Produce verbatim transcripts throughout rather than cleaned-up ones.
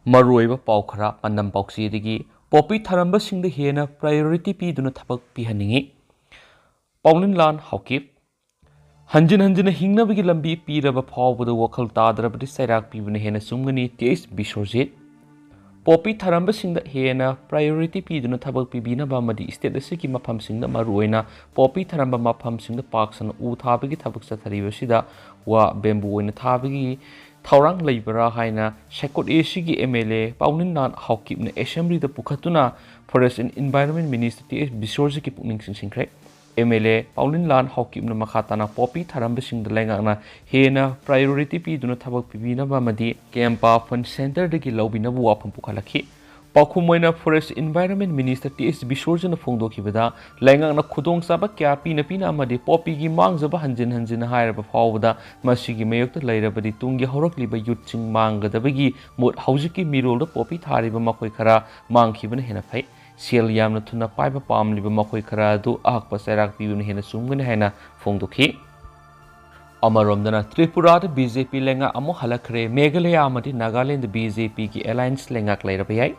ꯃꯔꯨꯑꯣꯏꯕ ꯄꯥꯎ ꯈꯔ ꯄꯥꯟꯗꯝ ꯄꯥꯎꯆꯦꯗꯒꯤ꯫ ꯄꯣꯄꯤ ꯊꯥꯔꯝꯕꯁꯤꯡꯗ ꯍꯦꯟꯅ priority ꯄꯤꯗꯨꯅ ꯊꯕꯛ ꯄꯤꯍꯟꯅꯤꯡꯏ꯫ ꯄꯥꯎꯅꯤꯟꯂꯥꯟ ꯍꯥꯎꯀꯤꯞ꯫ ꯍꯟꯖꯤꯟ ꯍꯟꯖꯤꯟꯅ ꯍꯤꯡꯅꯕꯒꯤ ꯂꯝꯕꯤ ꯄꯤꯔꯕ ꯐꯥꯎꯕꯗ ꯋꯥꯈꯜ ꯇꯥꯗ꯭ꯔꯕꯗꯤ ꯆꯩꯔꯥꯛ ꯄꯤꯕꯅ ꯍꯦꯟꯅ ꯆꯨꯝꯒꯅꯤ, ꯇꯤ ꯑꯩꯆ ꯕꯤꯁ꯭ꯋꯖꯤꯠ꯫ ꯄꯣꯄꯤ ꯊꯥꯔꯝꯕꯁꯤꯡꯗ ꯍꯦꯟꯅ priority ꯄꯤꯗꯨꯅ ꯊꯕꯛ ꯄꯤꯕꯤꯅꯕ ꯑꯃꯗꯤ state ꯑꯁꯤꯒꯤ ꯃꯐꯝꯁꯤꯡꯗ, ꯃꯔꯨꯑꯣꯏꯅ ꯄꯣꯄꯤ ꯊꯥꯔꯝꯕ ꯃꯐꯝꯁꯤꯡꯗ ꯄꯥꯛ ꯁꯟꯅ ꯎ ꯊꯥꯕꯒꯤ ꯊꯕꯛ ꯆꯠꯊꯔꯤꯕꯁꯤꯗ ꯋꯥ bamboo ꯑꯣꯏꯅ ꯊꯥꯕꯒꯤ ꯊꯧꯔꯥꯡ ꯂꯩꯕ꯭ꯔꯥ ꯍꯥꯏꯅ ꯁꯦꯀꯣꯠ ꯑꯦ ꯁꯤꯒꯤ ꯑꯦꯝ ꯑꯦꯜ ꯑꯦ ꯄꯥꯎꯅꯤꯟꯂꯥꯟ ꯍꯥꯎꯀꯤꯞꯅ assembly ꯗ ꯄꯨꯈꯠꯇꯨꯅ Forest and Environment Minister T H ꯕꯤꯁ꯭ꯋꯖꯤꯠꯀꯤ ꯄꯨꯛꯅꯤꯡ ꯆꯤꯡꯁꯤꯟꯈ꯭ꯔꯦ꯫ ꯑꯦꯝ ꯑꯦꯜ ꯑꯦ ꯄꯥꯎꯅꯤꯟꯂꯥꯟ ꯍꯥꯎꯀꯤꯞꯅ ꯃꯈꯥ ꯇꯥꯅ ꯄꯣꯄꯤ ꯊꯥꯔꯝꯕꯁꯤꯡꯗ ꯂꯩꯉꯥꯛꯅ ꯍꯦꯟꯅ priority ꯄꯤꯗꯨꯅ ꯊꯕꯛ ꯄꯤꯕꯤꯅꯕ ꯑꯃꯗꯤ ꯀꯦꯝꯄꯥ fund centre ꯗꯒꯤ ꯂꯧꯕꯤꯅꯕ ꯋꯥꯐꯝ ꯄꯨꯈꯠꯂꯛꯈꯤ꯫ ꯄꯥꯎꯈꯨꯝ ꯑꯣꯏꯅ Forest Environment Minister T H ꯕꯤꯁ꯭ꯋꯖꯤꯠꯅ ꯐꯣꯡꯗꯣꯛꯈꯤꯕꯗ, ꯂꯩꯉꯥꯛꯅ ꯈꯨꯗꯣꯡꯆꯥꯕ ꯀꯌꯥ ꯄꯤꯅ ꯄꯤꯅ ꯑꯃꯗꯤ ꯄꯣꯄꯤꯒꯤ ꯃꯥꯡꯖꯕ ꯍꯟꯖꯤꯟ ꯍꯟꯖꯤꯟ ꯍꯥꯏꯔꯕ ꯐꯥꯎꯕꯗ ꯃꯁꯤꯒꯤ ꯃꯥꯌꯣꯛꯇ ꯂꯩꯔꯕꯗꯤ ꯇꯨꯡꯒꯤ ꯍꯧꯔꯛꯂꯤꯕ youth ꯁꯤꯡ ꯃꯥꯡꯒꯗꯕꯒꯤ ꯃꯨꯠ ꯍꯧꯖꯤꯛꯀꯤ ꯃꯤꯔꯣꯜꯗ ꯄꯣꯄꯤ ꯊꯥꯔꯤꯕ ꯃꯈꯣꯏ ꯈꯔ ꯃꯥꯡꯈꯤꯕꯅ ꯍꯦꯟꯅ ꯐꯩ꯫ ꯁꯦꯜ ꯌꯥꯝꯅ ꯊꯨꯅ ꯄꯥꯏꯕ ꯄꯥꯝꯂꯤꯕ ꯃꯈꯣꯏ ꯈꯔ ꯑꯗꯨ ꯑꯍꯛꯄ ꯆꯩꯔꯥꯛ ꯄꯤꯕꯅ ꯍꯦꯟꯅ ꯆꯨꯝꯒꯅꯤ ꯍꯥꯏꯅ ꯐꯣꯡꯗꯣꯛꯈꯤ꯫ ꯑꯃꯔꯣꯝꯗꯅ ꯇ꯭ꯔꯤꯄꯨꯔꯥꯗ ꯕꯤ ꯖꯦ ꯄꯤ ꯂꯩꯉꯥꯛ ꯑꯃꯨꯛ ꯍꯜꯂꯛꯈ꯭ꯔꯦ꯫ ꯃꯦꯘꯥꯂꯌꯥ ꯑꯃꯗꯤ ꯅꯥꯒꯥꯂꯦꯟꯗ ꯕꯤ ꯖꯦ ꯄꯤꯒꯤ alliance ꯂꯩꯉꯥꯛ ꯂꯩꯔꯕ ꯌꯥꯏ꯫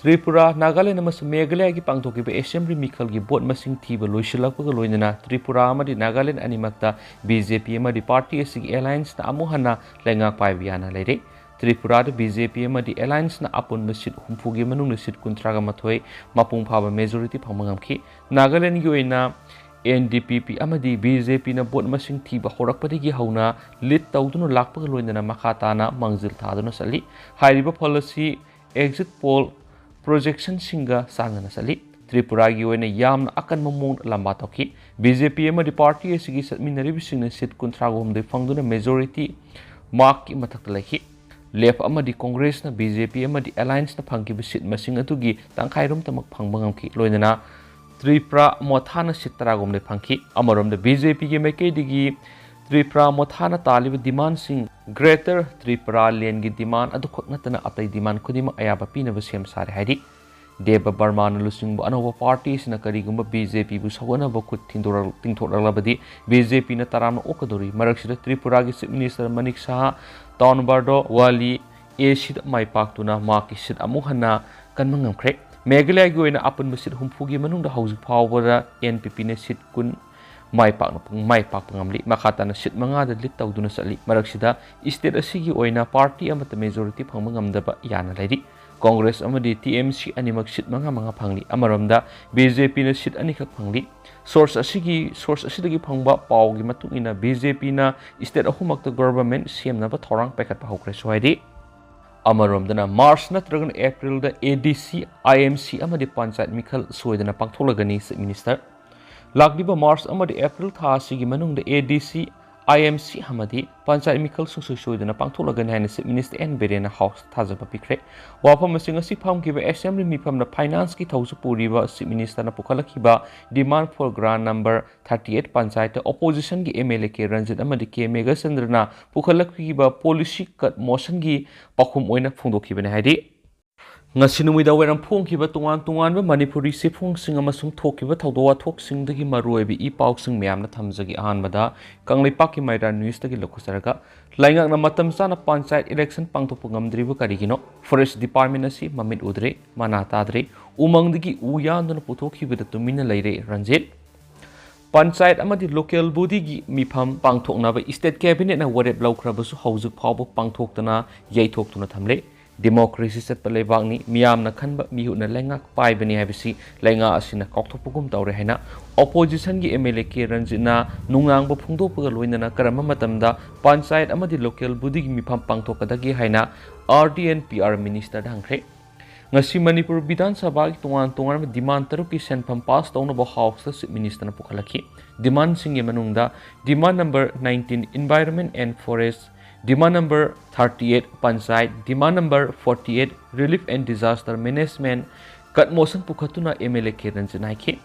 ꯇ꯭ꯔꯤꯄꯨꯔꯥ, ꯅꯥꯒꯥꯂꯦꯟ ꯑꯃꯁꯨꯡ ꯃꯦꯘꯥꯂꯌꯥꯒꯤ ꯄꯥꯡꯊꯣꯛꯈꯤꯕ assembly ꯃꯤꯈꯜꯒꯤ vote ꯃꯁꯤꯡ ꯊꯤꯕ ꯂꯣꯏꯁꯤꯜꯂꯛꯄꯒ ꯂꯣꯏꯅꯅ ꯇ꯭ꯔꯤꯄꯨꯔꯥ ꯑꯃꯗꯤ ꯅꯥꯒꯥꯂꯦꯟ ꯑꯅꯤꯃꯛꯇ ꯕꯤ ꯖꯦ ꯄꯤ ꯑꯃꯗꯤ party ꯑꯁꯤꯒꯤ alliance ꯅ ꯑꯃꯨꯛ ꯍꯟꯅ ꯂꯩꯉꯥꯛ ꯄꯥꯏꯕ ꯌꯥꯅ ꯂꯩꯔꯦ꯫ ꯇ꯭ꯔꯤꯄꯨꯔꯥꯗ ꯕꯤ ꯖꯦ ꯄꯤ ꯑꯃꯗꯤ alliance ꯅ ꯑꯄꯨꯟꯕ seat ꯍꯨꯝꯐꯨꯒꯤ ꯃꯅꯨꯡꯗ seat ꯀꯨꯟꯊ꯭ꯔꯥꯒ ꯃꯥꯊꯣꯏ ꯃꯄꯨꯡ ꯐꯥꯕ majority ꯐꯪꯕ ꯉꯝꯈꯤ꯫ ꯅꯥꯒꯥꯂꯦꯟꯒꯤ ꯑꯣꯏꯅ ꯑꯦꯟ ꯗꯤ ꯄꯤ ꯄꯤ ꯑꯃꯗꯤ ꯕꯤ ꯖꯦ ꯄꯤ ꯅ vote ꯃꯁꯤꯡ ꯊꯤꯕ ꯍꯧꯔꯛꯄꯗꯒꯤ ꯍꯧꯅ lead ꯇꯧꯗꯨꯅ ꯂꯥꯛꯄꯒ ꯂꯣꯏꯅꯅ ꯃꯈꯥ ꯇꯥꯅ ꯃꯥꯡꯖꯤꯜ ꯊꯥꯗꯨꯅ ꯆꯠꯂꯤ꯫ ꯍꯥꯏꯔꯤꯕ ꯐꯜ ꯑꯁꯤ exit poll projection ꯁꯤꯡꯒ ꯆꯥꯡꯗꯅ ꯆꯠꯂꯤ꯫ ꯇ꯭ꯔꯤꯄꯨꯔꯥꯒꯤ ꯑꯣꯏꯅ ꯌꯥꯝꯅ ꯑꯀꯟꯕ ꯃꯑꯣꯡꯗ ꯂꯝꯕꯥ ꯇꯧꯈꯤ꯫ ꯕꯤ ꯖꯦ ꯄꯤ ꯑꯃꯗꯤ party ꯑꯁꯤꯒꯤ ꯆꯠꯃꯤꯟꯅꯔꯤꯕꯁꯤꯡꯅ seat ꯀꯨꯟꯊ꯭ꯔꯥꯒ ꯍꯨꯝꯗꯣꯏ ꯐꯪꯗꯨꯅ majority mark ꯀꯤ ꯃꯊꯛꯇ ꯂꯩꯈꯤ꯫ ꯂꯦꯐ ꯑꯃꯗꯤ ꯀꯣꯡꯒ꯭ꯔꯦꯁꯅ ꯕꯤ ꯖꯦ ꯄꯤ ꯑꯃꯗꯤ alliance ꯅ ꯐꯪꯈꯤꯕ seat ꯃꯁꯤꯡ ꯑꯗꯨꯒꯤ ꯇꯪꯈꯥꯏꯔꯣꯝꯇꯃꯛ ꯐꯪꯕ ꯉꯝꯈꯤ꯫ ꯂꯣꯏꯅꯅ ꯇ꯭ꯔꯤꯄꯨꯔꯥ ꯃꯣꯊꯥꯅ seat ꯇꯔꯥꯒ ꯍꯨꯝꯗꯣꯏ ꯐꯪꯈꯤ꯫ ꯑꯃꯔꯣꯝꯗ ꯕꯤ ꯖꯦ ꯄꯤꯒꯤ ꯃꯥꯏꯀꯩꯗꯒꯤ ꯇ꯭ꯔꯤꯄꯨꯔꯥ ꯃꯣꯊꯥꯅ ꯇꯥꯜꯂꯤꯕ demand ꯁꯤꯡ Greater Tripura Land ꯒꯤ demand ꯑꯗꯨꯈꯛ ꯅꯠꯇꯅ ꯑꯇꯩ demand ꯈꯨꯗꯤꯡꯃꯛ ꯑꯌꯥꯕ ꯄꯤꯅꯕ ꯁꯦꯝ ꯁꯥꯔꯦ ꯍꯥꯏꯔꯤ꯫ ꯗꯦꯕ ꯕꯔꯃꯥꯅ ꯂꯨꯆꯤꯡꯕ ꯑꯅꯧꯕ party ꯑꯁꯤꯅ ꯀꯔꯤꯒꯨꯝꯕ ꯕꯤ ꯖꯦ ꯄꯤꯕꯨ ꯁꯧꯒꯠꯅꯕ ꯈꯨꯠ ꯊꯤꯟꯗꯣꯔꯛ-, ꯇꯤꯡꯊꯣꯔꯛꯂꯕꯗꯤ ꯕꯤ ꯖꯦ ꯄꯤꯅ ꯇꯔꯥꯝꯅ ꯑꯣꯛꯀꯗꯧꯔꯤ꯫ ꯃꯔꯛꯁꯤꯗ ꯇ꯭ꯔꯤꯄꯨꯔꯥꯒꯤ Chief Minister ꯃꯅꯤꯛ ꯁꯍꯥ, ꯇꯥꯎꯟ ꯕꯥꯔꯗꯣ ꯋꯥꯂꯤ, ꯑꯦ ꯁꯤꯗ ꯃꯥꯏ ꯄꯥꯛꯇꯨꯅ ꯃꯍꯥꯛꯀꯤ ꯁꯤꯠ ꯑꯃꯨꯛ ꯍꯟꯅ ꯀꯟꯕ ꯉꯝꯈ꯭ꯔꯦ꯫ ꯃꯦꯘꯥꯂꯌꯥꯒꯤ ꯑꯣꯏꯅ ꯑꯄꯨꯟꯕ ꯁꯤꯠ ꯍꯨꯝꯐꯨꯒꯤ ꯃꯅꯨꯡꯗ ꯍꯧꯖꯤꯛ ꯐꯥꯎꯕꯗ ꯑꯦꯟ ꯄꯤ ꯄꯤꯅ ꯁꯤꯠ ꯀꯨꯟ ꯃꯥꯏ ꯄꯥꯛꯅ ꯃꯥꯏ ꯄꯥꯛꯄ ꯉꯝꯂꯤ꯫ ꯃꯈꯥ ꯇꯥꯅ ꯁꯤꯠ ꯃꯉꯥꯗ ꯂꯤꯗ ꯇꯧꯗꯨꯅ ꯆꯠꯂꯤ꯫ ꯃꯔꯛꯁꯤꯗ ꯁ꯭ꯇꯦꯠ ꯑꯁꯤꯒꯤ ꯑꯣꯏꯅ ꯄꯥꯔꯇꯤ ꯑꯃꯠꯇ ꯃꯦꯖꯣꯔꯤꯇꯤ ꯐꯪꯕ ꯉꯝꯗꯕ ꯌꯥꯅ ꯂꯩꯔꯤ꯫ ꯀꯣꯡꯒ꯭ꯔꯦꯁ ꯑꯃꯗꯤ ꯇꯤ ꯑꯦꯝ ꯁꯤ ꯑꯅꯤꯃꯛ ꯁꯤꯠ ꯃꯉꯥ ꯃꯉꯥ ꯐꯪꯂꯤ꯫ ꯑꯃꯔꯣꯝꯗ ꯕꯤ ꯖꯦ ꯄꯤꯅ ꯁꯤꯠ ꯑꯅꯤꯈꯛ ꯐꯪꯂꯤ꯫ ꯁꯣꯔꯁ ꯑꯁꯤꯒꯤ ꯁꯣꯔꯁ ꯑꯁꯤꯗꯒꯤ ꯐꯪꯕ ꯄꯥꯎꯒꯤ ꯃꯇꯨꯡ ꯏꯟꯅ ꯕꯤ ꯖꯦ ꯄꯤꯅ ꯁ꯭ꯇꯦꯠ ꯑꯍꯨꯝꯃꯛꯇ ꯒꯣꯚꯔꯟꯃꯦꯟꯠ ꯁꯦꯝꯅꯕ ꯊꯧꯔꯥꯡ ꯄꯥꯏꯈꯠꯄ ꯍꯧꯈ꯭ꯔꯦꯁꯨ ꯍꯥꯏꯔꯤ꯫ ꯑꯃꯔꯣꯝꯗꯅ ꯃꯥꯔꯆ ꯅꯠꯇ꯭ꯔꯒꯅ ꯑꯦꯄ꯭ꯔꯤꯜꯗ ꯑꯦ ꯗꯤ ꯁꯤ, ꯑꯥꯏ ꯑꯦꯝ ꯁꯤ ꯑꯃꯗꯤ ꯄꯟꯆꯥꯌꯠ ꯃꯤꯈꯜ ꯁꯣꯏꯗꯅ ꯄꯥꯡꯊꯣꯛꯂꯒꯅꯤ ꯆꯤꯐ ꯃꯤꯅꯤꯁꯇꯔ꯫ ꯂꯥꯛꯂꯤꯕ ꯃꯥꯔꯆ ꯑꯃꯗꯤ ꯑꯦꯄ꯭ꯔꯤꯜ ꯊꯥ ꯑꯁꯤꯒꯤ ꯃꯅꯨꯡꯗ ꯑꯦ ꯗꯤ ꯁꯤ, ꯑꯥꯏ ꯑꯦꯝ ꯁꯤ ꯑꯃꯗꯤ ꯄꯟꯆꯥꯌꯠ ꯃꯤꯈꯜ ꯁꯨꯡꯁꯣꯏ ꯁꯣꯏꯗꯅ ꯄꯥꯡꯊꯣꯛꯂꯒꯅꯤ ꯍꯥꯏꯅ ꯆꯤꯐ ꯃꯤꯅꯤꯁꯇꯔ ꯑꯦꯟ ꯕꯤꯔꯦꯟꯅ ꯍꯥꯎꯁꯇ ꯊꯥꯖꯕ ꯄꯤꯈ꯭ꯔꯦ꯫ ꯋꯥꯐꯝ ꯑꯁꯤ ꯉꯁꯤ ꯐꯝꯈꯤꯕ ꯑꯦꯁꯦꯝꯕ꯭ꯂꯤ ꯃꯤꯐꯝꯗ ꯐꯥꯏꯅꯥꯟꯁꯀꯤ ꯊꯧꯁꯨ ꯄꯨꯔꯤꯕ ꯆꯤꯐ ꯃꯤꯅꯤꯁꯇꯔꯅ ꯄꯨꯈꯠꯂꯛꯈꯤꯕ demand for grant number thirty eight ꯄꯟꯆꯥꯌꯠꯇ ꯑꯣꯄꯣꯖꯤꯁꯟꯒꯤ M L A K Ranjit ꯑꯃꯗꯤ ꯀꯦ ꯃꯦꯘꯆꯟꯗ꯭ꯔꯅ ꯄꯨꯈꯠꯂꯛꯈꯤꯕ ꯄꯣꯂꯤꯁꯤ ꯀꯠ ꯃꯣꯁꯟꯒꯤ ꯄꯥꯎꯈꯨꯝ ꯑꯣꯏꯅ ꯐꯣꯡꯗꯣꯛꯈꯤꯕꯅꯤ ꯍꯥꯏꯔꯤ꯫ ꯉꯁꯤ ꯅꯨꯃꯤꯗꯥꯡ ꯋꯥꯏꯔꯝ ꯐꯣꯡꯈꯤꯕ ꯇꯣꯉꯥꯟ ꯇꯣꯉꯥꯟꯕ ꯃꯅꯤꯄꯨꯔꯤ ꯆꯦꯐꯣꯡꯁꯤꯡ ꯑꯃꯁꯨꯡ ꯊꯣꯛꯈꯤꯕ ꯊꯧꯗꯣꯛ ꯋꯥꯊꯣꯛꯁꯤꯡꯗꯒꯤ ꯃꯔꯨꯑꯣꯏꯕ ꯏ ꯄꯥꯎꯁꯤꯡ ꯃꯌꯥꯝꯅ ꯊꯝꯖꯒꯦ꯫ ꯑꯍꯥꯟꯕꯗ ꯀꯪꯂꯩꯄꯥꯛꯀꯤ ꯃꯩꯔꯥ ꯅ꯭ꯌꯨꯁꯇꯒꯤ ꯂꯧꯈꯠꯆꯔꯒ, ꯂꯩꯉꯥꯛꯅ ꯃꯇꯝ ꯆꯥꯅ ꯄꯟꯆꯥꯌꯠ ꯏꯂꯦꯛꯁꯟ ꯄꯥꯡꯊꯣꯛꯄ ꯉꯝꯗ꯭ꯔꯤꯕ ꯀꯔꯤꯒꯤꯅꯣ? ꯐꯣꯔꯦꯁ ꯗꯤꯄꯥꯔꯠꯃꯦꯟ ꯑꯁꯤ ꯃꯃꯤꯠ ꯎꯗ꯭ꯔꯦ, ꯃꯅꯥ ꯇꯥꯗ꯭ꯔꯦ, ꯎꯃꯪꯗꯒꯤ ꯎ ꯌꯥꯟꯗꯨꯅ ꯄꯨꯊꯣꯛꯈꯤꯕꯗ ꯇꯨꯃꯤꯟꯅ ꯂꯩꯔꯦ ꯔꯟꯖꯤꯠ꯫ ꯄꯟꯆꯥꯌꯠ ꯑꯃꯗꯤ ꯂꯣꯀꯦꯜ ꯕꯣꯗꯤꯒꯤ ꯃꯤꯐꯝ ꯄꯥꯡꯊꯣꯛꯅꯕ ꯁ꯭ꯇꯦꯠ ꯀꯦꯕꯤꯅꯦꯠꯅ ꯋꯥꯔꯦꯞ ꯂꯧꯈ꯭ꯔꯕꯁꯨ ꯍꯧꯖꯤꯛ ꯐꯥꯎꯕ ꯄꯥꯡꯊꯣꯛꯇꯅ ꯌꯩꯊꯣꯛꯇꯨꯅ ꯊꯝꯂꯦ꯫ ꯗꯦꯃꯣꯀ꯭ꯔꯦꯁꯤ ꯆꯠꯄ ꯂꯩꯕꯥꯛꯅꯤ, ꯃꯤꯌꯥꯝꯅ ꯈꯟꯕ ꯃꯤꯍꯨꯠꯅ ꯂꯩꯉꯥꯛ ꯄꯥꯏꯕꯅꯤ ꯍꯥꯏꯕꯁꯤ ꯂꯩꯉꯥꯛ ꯑꯁꯤꯅ ꯀꯥꯎꯊꯣꯛꯄꯒꯨꯝ ꯇꯧꯔꯦ ꯍꯥꯏꯅ ꯑꯣꯄꯣꯖꯤꯁꯟꯒꯤ ꯑꯦꯝ ꯑꯦꯜ ꯑꯦ ꯀꯦ ꯔꯟꯖꯤꯠꯅ ꯅꯨꯡꯅꯥꯡꯕ ꯐꯣꯡꯗꯣꯛꯄꯒ ꯂꯣꯏꯅꯅ ꯀꯔꯝꯕ ꯃꯇꯝꯗ ꯄꯟꯆꯥꯌꯠ ꯑꯃꯗꯤ ꯂꯣꯀꯦꯜ ꯕꯣꯗꯤꯒꯤ ꯃꯤꯐꯝ ꯄꯥꯡꯊꯣꯛꯀꯗꯒꯦ ꯍꯥꯏꯅ R D N P R ꯃꯤꯅꯤꯁꯇꯔꯗ ꯍꯪꯈ꯭ꯔꯦ꯫ ꯉꯁꯤ ꯃꯅꯤꯄꯨꯔ ꯕꯤꯙꯥꯟ ꯁꯚꯥꯒꯤ ꯇꯣꯉꯥꯟ ꯇꯣꯉꯥꯟꯕ ꯗꯤꯃꯥꯟ ꯇꯔꯨꯛꯀꯤ ꯁꯦꯟꯐꯝ ꯄꯥꯁ ꯇꯧꯅꯕ ꯍꯥꯎꯁꯇ ꯆꯤꯐ ꯃꯤꯅꯤꯁꯇꯔꯅ ꯄꯨꯈꯠꯂꯛꯈꯤ꯫ ꯗꯤꯃꯥꯟꯁꯤꯡꯒꯤ ꯃꯅꯨꯡꯗ demand number nineteen environment and forest, demand number thirty eight panchayat, demand number forty eight relief and disaster management cut motion ꯄꯨꯈꯠꯇꯨꯅ ꯑꯦꯝ ꯑꯦꯜ ꯑꯦ ꯀꯦ ꯔꯟꯖꯤꯠꯅ ꯍꯥꯏꯈꯤ꯫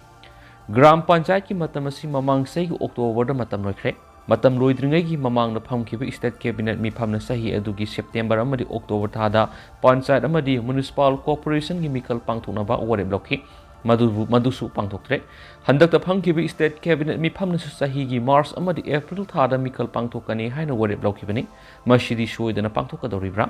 ꯒ꯭ꯔꯥꯝ ꯄꯟꯆꯥꯌꯠꯀꯤ ꯃꯇꯝ ꯑꯁꯤ ꯃꯃꯥꯡ ꯆꯍꯤꯒꯤ ꯑꯣꯛꯇꯣꯕꯔꯗ ꯃꯇꯝ ꯂꯣꯏꯈ꯭ꯔꯦ꯫ ꯃꯇꯝ ꯂꯣꯏꯗ꯭ꯔꯤꯉꯩꯒꯤ ꯃꯃꯥꯡꯗ ꯐꯝꯈꯤꯕ ꯁ꯭ꯇꯦꯠ ꯀꯦꯕꯤꯅꯦꯠ ꯃꯤꯐꯝꯅ ꯆꯍꯤ ꯑꯗꯨꯒꯤ ꯁꯦꯞꯇꯦꯝꯕꯔ ꯑꯃꯗꯤ ꯑꯣꯛꯇꯣꯕꯔ ꯊꯥꯗ ꯄꯟꯆꯥꯌꯠ ꯑꯃꯗꯤ ꯃ꯭ꯌꯨꯅꯤꯁꯤꯄꯥꯜ ꯀꯣꯔꯄꯣꯔꯦꯁꯟꯒꯤ ꯃꯤꯈꯜ ꯄꯥꯡꯊꯣꯛꯅꯕ ꯋꯥꯔꯦꯞ ꯂꯧꯈꯤ꯫ ꯃꯗꯨꯕꯨ, ꯃꯗꯨꯁꯨ ꯄꯥꯡꯊꯣꯛꯇ꯭ꯔꯦ꯫ ꯍꯟꯗꯛꯇ ꯐꯝꯈꯤꯕ ꯁ꯭ꯇꯦꯠ ꯀꯦꯕꯤꯅꯦꯠ ꯃꯤꯐꯝꯅꯁꯨ ꯆꯍꯤꯒꯤ ꯃꯥꯔꯆ ꯑꯃꯗꯤ ꯑꯦꯄ꯭ꯔꯤꯜ ꯊꯥꯗ ꯃꯤꯈꯜ ꯄꯥꯡꯊꯣꯛꯀꯅꯤ ꯍꯥꯏꯅ ꯋꯥꯔꯦꯞ ꯂꯧꯈꯤꯕꯅꯤ꯫ ꯃꯁꯤꯗꯤ ꯁꯣꯏꯗꯅ ꯄꯥꯡꯊꯣꯛꯀꯗꯧꯔꯤꯕ꯭ꯔꯥ?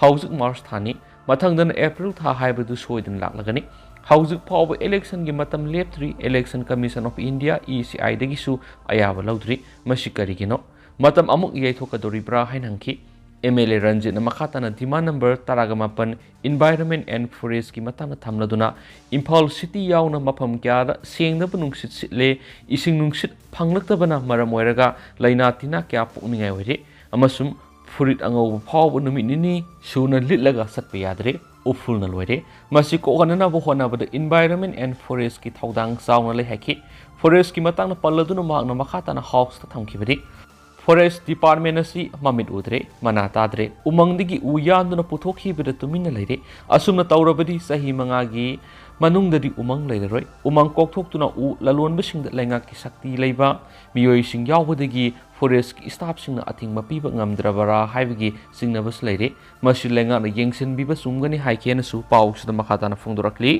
ꯍꯧꯖꯤꯛ ꯃꯥꯔꯆ ꯊꯥꯅꯤ, ꯃꯊꯪꯗꯅ ꯑꯦꯄ꯭ꯔꯤꯜ ꯊꯥ ꯍꯥꯏꯕꯗꯨ ꯁꯣꯏꯗꯅ ꯂꯥꯛꯂꯒꯅꯤ꯫ ꯍꯧꯖꯤꯛ ꯐꯥꯎꯕ ꯏꯂꯦꯛꯁꯟꯒꯤ ꯃꯇꯝ ꯂꯦꯞꯇ꯭ꯔꯤ꯫ Election Commission of India, E C I, ꯗꯒꯤꯁꯨ ꯑꯌꯥꯕ ꯂꯧꯗ꯭ꯔꯤ꯫ ꯃꯁꯤ ꯀꯔꯤꯒꯤꯅꯣ? ꯃꯇꯝ ꯑꯃꯨꯛ ꯌꯩꯊꯣꯛꯀꯗꯧꯔꯤꯕ꯭ꯔꯥ ꯍꯥꯏꯅ ꯍꯪꯈꯤ꯫ ꯑꯦꯝ ꯑꯦꯜ ꯑꯦ ꯔꯟꯖꯤꯠꯅ ꯃꯈꯥ ꯇꯥꯅ demand number ꯇꯔꯥꯒ ꯃꯥꯄꯟ, Environment and Forest ꯀꯤ ꯃꯇꯥꯡꯗ ꯊꯝꯂꯗꯨꯅ, ꯏꯝꯐꯥꯜ ꯁꯤꯇꯤ ꯌꯥꯎꯅ ꯃꯐꯝ ꯀꯌꯥꯗ ꯁꯦꯡꯗꯕ ꯅꯨꯡꯁꯤꯠ ꯁꯤꯠꯂꯦ, ꯏꯁꯤꯡ ꯅꯨꯡꯁꯤꯠ ꯐꯪꯂꯛꯇꯕꯅ ꯃꯔꯝ ꯑꯣꯏꯔꯒ ꯂꯥꯏꯅꯥ ꯇꯤꯟꯅꯥ ꯀꯌꯥ ꯄꯣꯛꯅꯤꯡꯉꯥꯏ ꯑꯣꯏꯔꯦ ꯑꯃꯁꯨꯡ ꯐꯨꯔꯤꯠ ꯑꯉꯧꯕ ꯐꯥꯎꯕ ꯅꯨꯃꯤꯠ ꯅꯤꯅꯤ ꯁꯨꯅ ꯂꯤꯠꯂꯒ ꯆꯠꯄ ꯌꯥꯗ꯭ꯔꯦ, ꯎꯐꯨꯜꯅ ꯂꯣꯏꯔꯦ꯫ ꯃꯁꯤ ꯀꯣꯛꯍꯟꯅꯅꯕ ꯍꯣꯠꯅꯕꯗ Environment and Forest ꯀꯤ ꯊꯧꯗꯥꯡ ꯆꯥꯎꯅ ꯂꯩ ꯍꯥꯏꯈꯤ꯫ Forest ꯀꯤ ꯃꯇꯥꯡꯗ ꯄꯜꯂꯗꯨꯅ ꯃꯍꯥꯛꯅ ꯃꯈꯥ ꯇꯥꯅ House ꯇ ꯊꯝꯈꯤꯕꯗꯤ, Forest Department ꯑꯁꯤ ꯃꯃꯤꯠ ꯎꯗ꯭ꯔꯦ, ꯃꯅꯥ ꯇꯥꯗ꯭ꯔꯦ, ꯎꯃꯪꯗꯒꯤ ꯎ ꯌꯥꯟꯗꯨꯅ ꯄꯨꯊꯣꯛꯈꯤꯕꯗ ꯇꯨꯃꯤꯟꯅ ꯂꯩꯔꯦ꯫ ꯑꯁꯨꯝꯅ ꯇꯧꯔꯕꯗꯤ ꯆꯍꯤ ꯃꯉꯥꯒꯤ ꯃꯅꯨꯡꯗꯗꯤ ꯎꯃꯪ ꯂꯩꯔꯔꯣꯏ꯫ ꯎꯃꯪ ꯀꯣꯛꯊꯣꯛꯇꯨꯅ ꯎ ꯂꯂꯣꯟꯕꯁꯤꯡꯗ ꯂꯩꯉꯥꯛꯀꯤ ꯁꯛꯇꯤ ꯂꯩꯕ ꯃꯤꯑꯣꯏꯁꯤꯡ ꯌꯥꯎꯕꯗꯒꯤ Forest ꯀꯤ staff ꯁꯤꯡꯅ ꯑꯊꯤꯡꯕ ꯄꯤꯕ ꯉꯝꯗ꯭ꯔꯕꯔꯥ ꯍꯥꯏꯕꯒꯤ ꯆꯤꯡꯅꯕꯁꯨ ꯂꯩꯔꯦ꯫ ꯃꯁꯤ ꯂꯩꯉꯥꯛꯅ ꯌꯦꯡꯁꯤꯟꯕꯤꯕ ꯆꯨꯝꯒꯅꯤ ꯍꯥꯏꯈꯤ ꯍꯥꯏꯅꯁꯨ ꯄꯥꯎꯁꯤꯗ ꯃꯈꯥ ꯇꯥꯅ ꯐꯣꯡꯗꯣꯔꯛꯂꯤ꯫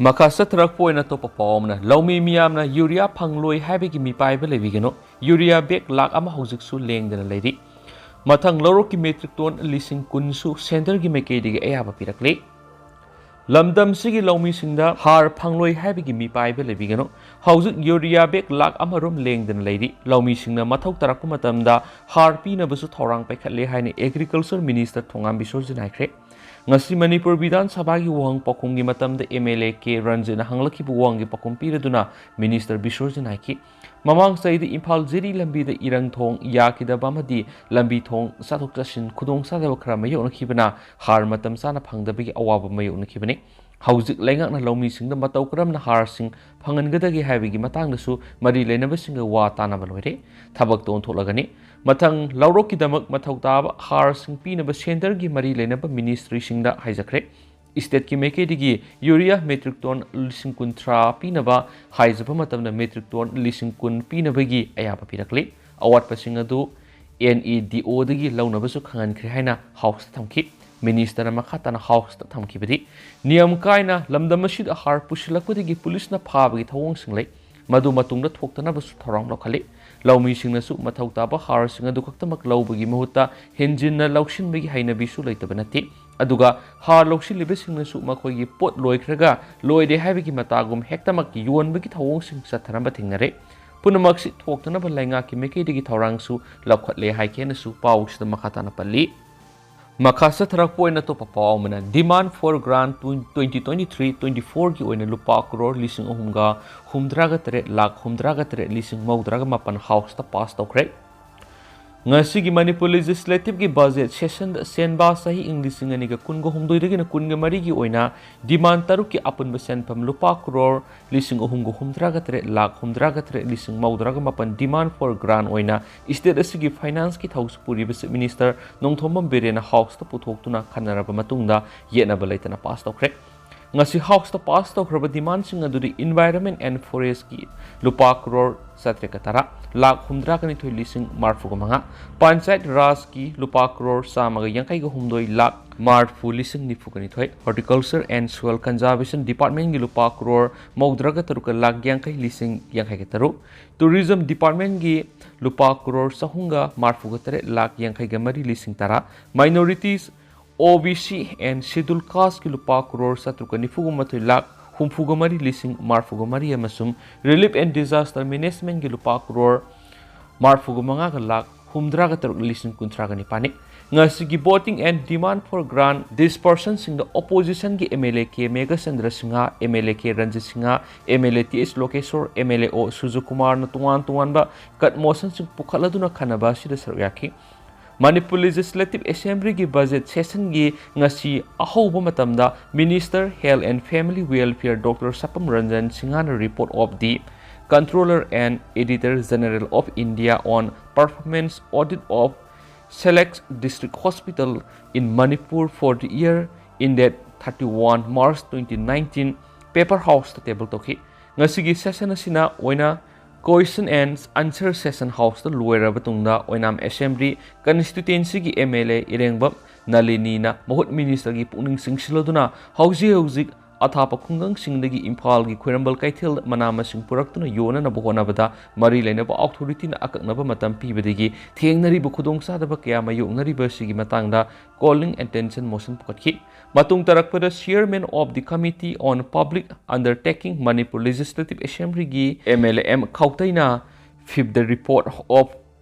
ꯃꯈꯥ ꯆꯠꯊꯔꯛꯄ ꯑꯣꯏꯅ ꯑꯇꯣꯞꯄ ꯄꯥꯎ ꯑꯃꯅ, ꯂꯧꯃꯤ ꯃꯤꯌꯥꯝꯅ ꯌꯨꯔꯤꯌꯥ ꯐꯪꯂꯣꯏ ꯍꯥꯏꯕꯒꯤ ꯃꯤꯄꯥꯏꯕ ꯂꯩꯕꯤꯒꯅꯨ, ꯌꯨꯔꯤꯌꯥ bag ꯂꯥꯈ ꯑꯃ ꯍꯧꯖꯤꯛꯁꯨ ꯂꯦꯡꯗꯅ ꯂꯩꯔꯤ꯫ ꯃꯊꯪ ꯂꯧꯔꯣꯛꯀꯤ metric ton ꯂꯤꯁꯤꯡ ꯀꯨꯟꯁꯨ centre ꯒꯤ ꯃꯥꯏꯀꯩꯗꯒꯤ ꯑꯌꯥꯕ ꯄꯤꯔꯛꯂꯤ꯫ ꯂꯝꯗꯝꯁꯤꯒꯤ ꯂꯧꯃꯤꯁꯤꯡꯗ ꯍꯥꯔ ꯐꯪꯂꯣꯏ ꯍꯥꯏꯕꯒꯤ ꯃꯤꯄꯥꯏꯕ ꯂꯩꯕꯤꯒꯅꯨ꯫ ꯍꯧꯖꯤꯛ ꯌꯨꯔꯤꯌꯥ bag ꯂꯥꯈ ꯑꯃꯔꯣꯝ ꯂꯦꯡꯗꯅ ꯂꯩꯔꯤ꯫ ꯂꯧꯃꯤꯁꯤꯡꯅ ꯃꯊꯧ ꯇꯥꯔꯛꯄ ꯃꯇꯝꯗ ꯍꯥꯔ ꯄꯤꯅꯕꯁꯨ ꯊꯧꯔꯥꯡ ꯄꯥꯏꯈꯠꯂꯦ ꯍꯥꯏꯅ Agriculture Minister ꯊꯣꯉꯥꯝ ꯕꯤꯁꯣꯔꯖꯤꯠꯅ ꯍꯥꯏꯈ꯭ꯔꯦ꯫ ꯉꯁꯤ ꯃꯅꯤꯄꯨꯔ ꯕꯤꯙꯥꯟ ꯁꯚꯥꯒꯤ ꯋꯥꯍꯪ ꯄꯥꯎꯈꯨꯝꯒꯤ ꯃꯇꯝꯗ ꯑꯦꯝ ꯑꯦꯜ ꯑꯦ ꯀꯦ ꯔꯟꯖꯤꯠꯅ ꯍꯪꯂꯛꯈꯤꯕ ꯋꯥꯍꯪꯒꯤ ꯄꯥꯎꯈꯨꯝ ꯄꯤꯔꯗꯨꯅ Minister ꯕꯤꯁꯣꯔꯖꯤꯠꯅ ꯍꯥꯏꯈꯤ, ꯃꯃꯥꯡ ꯆꯍꯤꯗ ꯏꯝꯐꯥꯜ ꯖꯤꯔꯤ ꯂꯝꯕꯤꯗ ꯏꯔꯪ ꯊꯣꯡ ꯌꯥꯈꯤꯗꯕ ꯑꯃꯗꯤ ꯂꯝꯕꯤ ꯊꯣꯡ ꯆꯠꯊꯣꯛ ꯆꯠꯁꯤꯟ ꯈꯨꯗꯣꯡꯆꯥꯗꯕ ꯈꯔ ꯃꯥꯌꯣꯛꯅꯈꯤꯕꯅ ꯍꯥꯔ ꯃꯇꯝ ꯆꯥꯅ ꯐꯪꯗꯕꯒꯤ ꯑꯋꯥꯕ ꯃꯥꯌꯣꯛꯅꯈꯤꯕꯅꯤ꯫ ꯍꯧꯖꯤꯛ ꯂꯩꯉꯥꯛꯅ ꯂꯧꯃꯤꯁꯤꯡꯗ ꯃꯇꯧ ꯀꯔꯝꯅ ꯍꯥꯔꯁꯤꯡ ꯐꯪꯍꯟꯒꯗꯒꯦ ꯍꯥꯏꯕꯒꯤ ꯃꯇꯥꯡꯗꯁꯨ ꯃꯔꯤ ꯂꯩꯅꯕꯁꯤꯡꯒ ꯋꯥ ꯇꯥꯅꯕ ꯂꯣꯏꯔꯦ꯫ ꯊꯕꯛꯇ ꯑꯣꯟꯊꯣꯛꯂꯒꯅꯤ꯫ ꯃꯊꯪ ꯂꯧꯔꯣꯛꯀꯤꯗꯃꯛ ꯃꯊꯧ ꯇꯥꯕ ꯍꯥꯔꯁꯤꯡ ꯄꯤꯅꯕ centre ꯒꯤ ꯃꯔꯤ ꯂꯩꯅꯕ ministry ꯁꯤꯡꯗ ꯍꯥꯏꯖꯈ꯭ꯔꯦ꯫ State ꯀꯤ ꯃꯥꯏꯀꯩꯗꯒꯤ ꯌꯨꯔꯤꯌꯥ metric ton ꯂꯤꯁꯤꯡ ꯀꯨꯟꯊ꯭ꯔꯥ ꯄꯤꯅꯕ ꯍꯥꯏꯖꯕ ꯃꯇꯝꯗ metric ton ꯂꯤꯁꯤꯡ ꯀꯨꯟ ꯄꯤꯅꯕꯒꯤ ꯑꯌꯥꯕ ꯄꯤꯔꯛꯂꯤ꯫ ꯑꯋꯥꯠꯄꯁꯤꯡ ꯑꯗꯨ N E D O ꯗꯒꯤ ꯂꯧꯅꯕꯁꯨ ꯈꯪꯍꯟꯈ꯭ꯔꯦ ꯍꯥꯏꯅ House ꯇ ꯊꯝꯈꯤ꯫ Minister ꯅ ꯃꯈꯥ ꯇꯥꯅ House ꯇ ꯊꯝꯈꯤꯕꯗꯤ, ꯅꯤꯌꯝ ꯀꯥꯏꯅ ꯂꯝꯗꯝ ꯑꯁꯤꯗ ꯍꯥꯔ ꯄꯨꯁꯤꯜꯂꯛꯄꯗꯒꯤ ꯄꯨꯂꯤꯁꯅ ꯐꯥꯕꯒꯤ ꯊꯧꯑꯣꯡꯁꯤꯡ ꯂꯩ꯫ ꯃꯗꯨ ꯃꯇꯨꯡꯗ ꯊꯣꯛꯇꯅꯕꯁꯨ ꯊꯧꯔꯥꯡ ꯂꯧꯈꯠꯂꯤ꯫ ꯂꯧꯃꯤꯁꯤꯡꯅꯁꯨ ꯃꯊꯧ ꯇꯥꯕ ꯍꯥꯔꯁꯤꯡ ꯑꯗꯨ ꯈꯛꯇꯃꯛ ꯂꯧꯕꯒꯤ ꯃꯍꯨꯠꯇ ꯍꯦꯟꯖꯤꯟꯅ ꯂꯧꯁꯤꯟꯕꯒꯤ ꯍꯩꯅꯕꯤꯁꯨ ꯂꯩꯇꯕ ꯅꯠꯇꯦ꯫ ꯑꯗꯨꯒ ꯍꯥꯔ ꯂꯧꯁꯤꯜꯂꯤꯕꯁꯤꯡꯅꯁꯨ ꯃꯈꯣꯏꯒꯤ ꯄꯣꯠ ꯂꯣꯏꯈ꯭ꯔꯒ ꯂꯣꯏꯔꯦ ꯍꯥꯏꯕꯒꯤ ꯃꯇꯥꯒꯨꯝ ꯍꯦꯛꯇꯃꯛ ꯌꯣꯟꯕꯒꯤ ꯊꯧꯑꯣꯡꯁꯤꯡ ꯆꯠꯊꯔꯝꯕ ꯊꯦꯡꯅꯔꯦ꯫ ꯄꯨꯝꯅꯃꯛꯁꯤ ꯊꯣꯛꯇꯅꯕ ꯂꯩꯉꯥꯛꯀꯤ ꯃꯥꯏꯀꯩꯗꯒꯤ ꯊꯧꯔꯥꯡꯁꯨ ꯂꯧꯈꯠꯂꯦ ꯍꯥꯏꯈꯤ ꯍꯥꯏꯅꯁꯨ ꯄꯥꯎꯁꯤꯗ ꯃꯈꯥ ꯇꯥꯅ ꯄꯜꯂꯤ꯫ ꯃꯈꯥ ꯆꯠꯊꯔꯛꯄ ꯑꯣꯏꯅ ꯑꯇꯣꯞꯄ ꯄꯥꯎ ꯑꯃꯅ, demand for grant twenty twenty-three twenty-four ꯒꯤ ꯑꯣꯏꯅ ꯂꯨꯄꯥ ꯀ꯭ꯔꯣꯔ ꯂꯤꯁꯤꯡ ꯑꯍꯨꯝꯒ ꯍꯨꯝꯗ꯭ꯔꯥꯒ ꯇꯔꯦꯠ ꯂꯥꯈ ꯍꯨꯝꯗ꯭ꯔꯥꯒ ꯇꯔꯦꯠ ꯂꯤꯁꯤꯡ ꯃꯧꯗ꯭ꯔꯥꯒ ꯃꯥꯄꯟ ꯍꯥꯎꯁꯇ ꯄꯥꯁ ꯇꯧꯈ꯭ꯔꯦ꯫ ꯉꯁꯤꯒꯤ ꯃꯅꯤꯄꯨꯔ ꯂꯦꯖꯤꯁꯂꯦꯇꯤꯚꯀꯤ ꯕꯖꯦꯠ ꯁꯦꯁꯟꯗ ꯁꯦꯟꯕꯥ ꯆꯍꯤ ꯏꯪ ꯂꯤꯁꯤꯡ ꯑꯅꯤꯒ ꯀꯨꯟꯒ ꯍꯨꯝꯗꯣꯏꯗꯒꯤꯅ ꯀꯨꯟꯒ ꯃꯔꯤꯒꯤ ꯑꯣꯏꯅ demand ꯇꯔꯨꯛꯀꯤ ꯑꯄꯨꯟꯕ ꯁꯦꯟꯐꯝ ꯂꯨꯄꯥ ꯀ꯭ꯔꯣꯔ ꯂꯤꯁꯤꯡ ꯑꯍꯨꯝꯒ ꯍꯨꯝꯗ꯭ꯔꯥꯒ ꯇꯔꯦꯠ ꯂꯥꯈ ꯍꯨꯝꯗ꯭ꯔꯥꯒ ꯇꯔꯦꯠ ꯂꯤꯁꯤꯡ ꯃꯧꯗ꯭ꯔꯥꯒ ꯃꯥꯄꯟ demand for grant ꯑꯣꯏꯅ ꯁ꯭ꯇꯦꯠ ꯑꯁꯤꯒꯤ ꯐꯥꯏꯅꯥꯟꯁꯀꯤ ꯊꯧꯁꯤ ꯄꯨꯔꯤꯕ ꯆꯤꯐ ꯃꯤꯅꯤꯁꯇꯔ ꯅꯣꯡꯊꯣꯝꯕꯝ ꯕꯤꯔꯦꯟꯅ ꯍꯥꯎꯁꯇ ꯄꯨꯊꯣꯛꯇꯨꯅ ꯈꯟꯅꯔꯕ ꯃꯇꯨꯡꯗ ꯌꯦꯠꯅꯕ ꯂꯩꯇꯅ ꯄꯥꯁ ꯇꯧꯈ꯭ꯔꯦ꯫ ꯉꯁꯤ ꯍꯥꯎꯁꯇ ꯄꯥꯁ ꯇꯧꯈ꯭ꯔꯕ demand ꯁꯤꯡ ꯑꯗꯨꯗꯤ environment and forest ꯀꯤ ꯂꯨꯄꯥ ꯀ꯭ꯔꯣꯔ ꯆꯥꯇ꯭ꯔꯦꯠꯀ ꯇꯔꯥ, ꯂꯥꯈ ꯍꯨꯝꯗ꯭ꯔꯥꯒ ꯅꯤꯊꯣꯏ ꯂꯤꯁꯤꯡ ꯃꯔꯐꯨꯒ ꯃꯉꯥ, ꯄꯟꯆꯥꯌꯠ ꯔꯥꯖꯀꯤ ꯂꯨꯄꯥ ꯀ꯭ꯔꯣꯔ ꯆꯥꯝꯃꯒ ꯌꯥꯡꯈꯩꯒ ꯍꯨꯝꯗꯣꯏ ꯂꯥꯈ ꯃꯔꯐꯨ ꯂꯤꯁꯤꯡ ꯅꯤꯐꯨꯒ ꯅꯤꯊꯣꯏ, Horticulture and Soil Conservation Department ꯀꯤ ꯂꯨꯄꯥ ꯀ꯭ꯔꯣꯔ ꯃꯧꯗ꯭ꯔꯥꯒ ꯇꯔꯨꯛꯀ ꯂꯥꯈ ꯌꯥꯡꯈꯩ ꯂꯤꯁꯤꯡ ꯌꯥꯡꯈꯩꯒ ꯇꯔꯨꯛ, Tourism Department ꯀꯤ ꯂꯨꯄꯥ ꯀ꯭ꯔꯣꯔ ꯆꯍꯨꯝꯒ ꯃꯔꯐꯨꯒ ꯇꯔꯦꯠ ꯂꯥꯈ ꯌꯥꯡꯈꯩꯒ ꯃꯔꯤ ꯂꯤꯁꯤꯡ ꯇꯔꯥ, Minorities, O B C and Scheduled Caste ꯀꯤ ꯂꯨꯄꯥ ꯀ꯭ꯔꯣꯔ ꯆꯥꯇ꯭ꯔꯨꯛꯀ ꯅꯤꯐꯨꯒ ꯃꯥꯊꯣꯏ ꯂꯥꯈ ꯍꯨꯝꯐꯨꯒ ꯃꯔꯤ ꯂꯤꯁꯤꯡ ꯃꯔꯐꯨꯒ ꯃꯔꯤ ꯑꯃꯁꯨꯡ Relief and Disaster Management ꯀꯤ ꯂꯨꯄꯥ ꯀ꯭ꯔꯣꯔ ꯃꯔꯐꯨꯒ ꯃꯉꯥꯒ ꯂꯥꯈ ꯍꯨꯝꯗ꯭ꯔꯥꯒ ꯇꯔꯨꯛ ꯂꯤꯁꯤꯡ ꯀꯨꯟꯊ꯭ꯔꯥꯒ ꯅꯤꯄꯥꯟꯅꯤ꯫ ꯉꯁꯤꯒꯤ voting and demand for grant disbursement ꯁꯤꯡꯗ opposition ꯒꯤ M L A K Meghachandra Singh, M L A K Ranjit Singh, M L A T H ꯂꯣꯀꯦꯁꯣꯔ, M L A O ꯁꯨꯖꯨꯀꯨꯃꯥꯔꯅ ꯇꯣꯉꯥꯟ ꯇꯣꯉꯥꯟꯕ cut motion ꯁꯤꯡ ꯄꯨꯈꯠꯂꯗꯨꯅ ꯈꯟꯅꯕ ꯑꯁꯤꯗ ꯁꯔꯨꯛ ꯌꯥꯈꯤ꯫ ꯃꯅꯤꯄꯨꯔ Legislative Assembly ꯒꯤ budget session ꯒꯤ ꯉꯁꯤ ꯑꯍꯧꯕ ꯃꯇꯝꯗ Minister Health and Family Welfare Doctor ꯁꯄꯝ Ranjan ꯁꯤꯡꯍꯅ report of the Controller and Auditor General of India on performance audit of select district hospital in Manipur for the year ended thirty-one March twenty nineteen paper house ꯇ table ꯇꯧꯈꯤ꯫ ꯉꯁꯤꯒꯤ session ꯑꯁꯤꯅ ꯑꯣꯏꯅ question and answer session house ꯇ ꯂꯣꯏꯔꯕ ꯇꯨꯡꯗ ꯑꯣꯏꯅꯥꯝ Assembly constituency ꯒꯤ M L A ꯏꯔꯦꯡꯕꯝ ꯅꯂꯤꯅꯤꯅ ꯃꯍꯨꯠ minister ꯒꯤ ꯄꯨꯛꯅꯤꯡ ꯆꯤꯡꯁꯤꯜꯂꯗꯨꯅ ꯍꯧꯖꯤꯛ ꯍꯧꯖꯤꯛ ꯑꯊꯥꯞꯄ ꯈꯨꯡꯒꯪꯁꯤꯡꯗꯒꯤ ꯏꯝꯐꯥꯜꯒꯤ ꯈ꯭ꯋꯥꯏꯔꯝꯕꯟ ꯀꯩꯊꯦꯜꯗ ꯃꯅꯥ ꯃꯁꯤꯡ ꯄꯨꯔꯛꯇꯨꯅ ꯌꯣꯟꯅꯅꯕ ꯍꯣꯠꯅꯕꯗ ꯃꯔꯤ ꯂꯩꯅꯕ ꯑꯣꯊꯣꯔꯤꯇꯤꯅ ꯑꯀꯛꯅꯕ ꯃꯇꯝ ꯄꯤꯕꯗꯒꯤ ꯊꯦꯡꯅꯔꯤꯕ ꯈꯨꯗꯣꯡꯆꯥꯗꯕ ꯀꯌꯥ ꯃꯥꯌꯣꯛꯅꯔꯤꯕ ꯑꯁꯤꯒꯤ ꯃꯇꯥꯡꯗ calling attention motion ꯄꯨꯈꯠꯈꯤ꯫ ꯃꯇꯨꯡ ꯇꯥꯔꯛꯄꯗ Chairman of the Committee on Public Undertaking Manipur Legislative Assemblyꯒꯤ M L A M ꯈꯧꯇꯩꯅ fifth the report of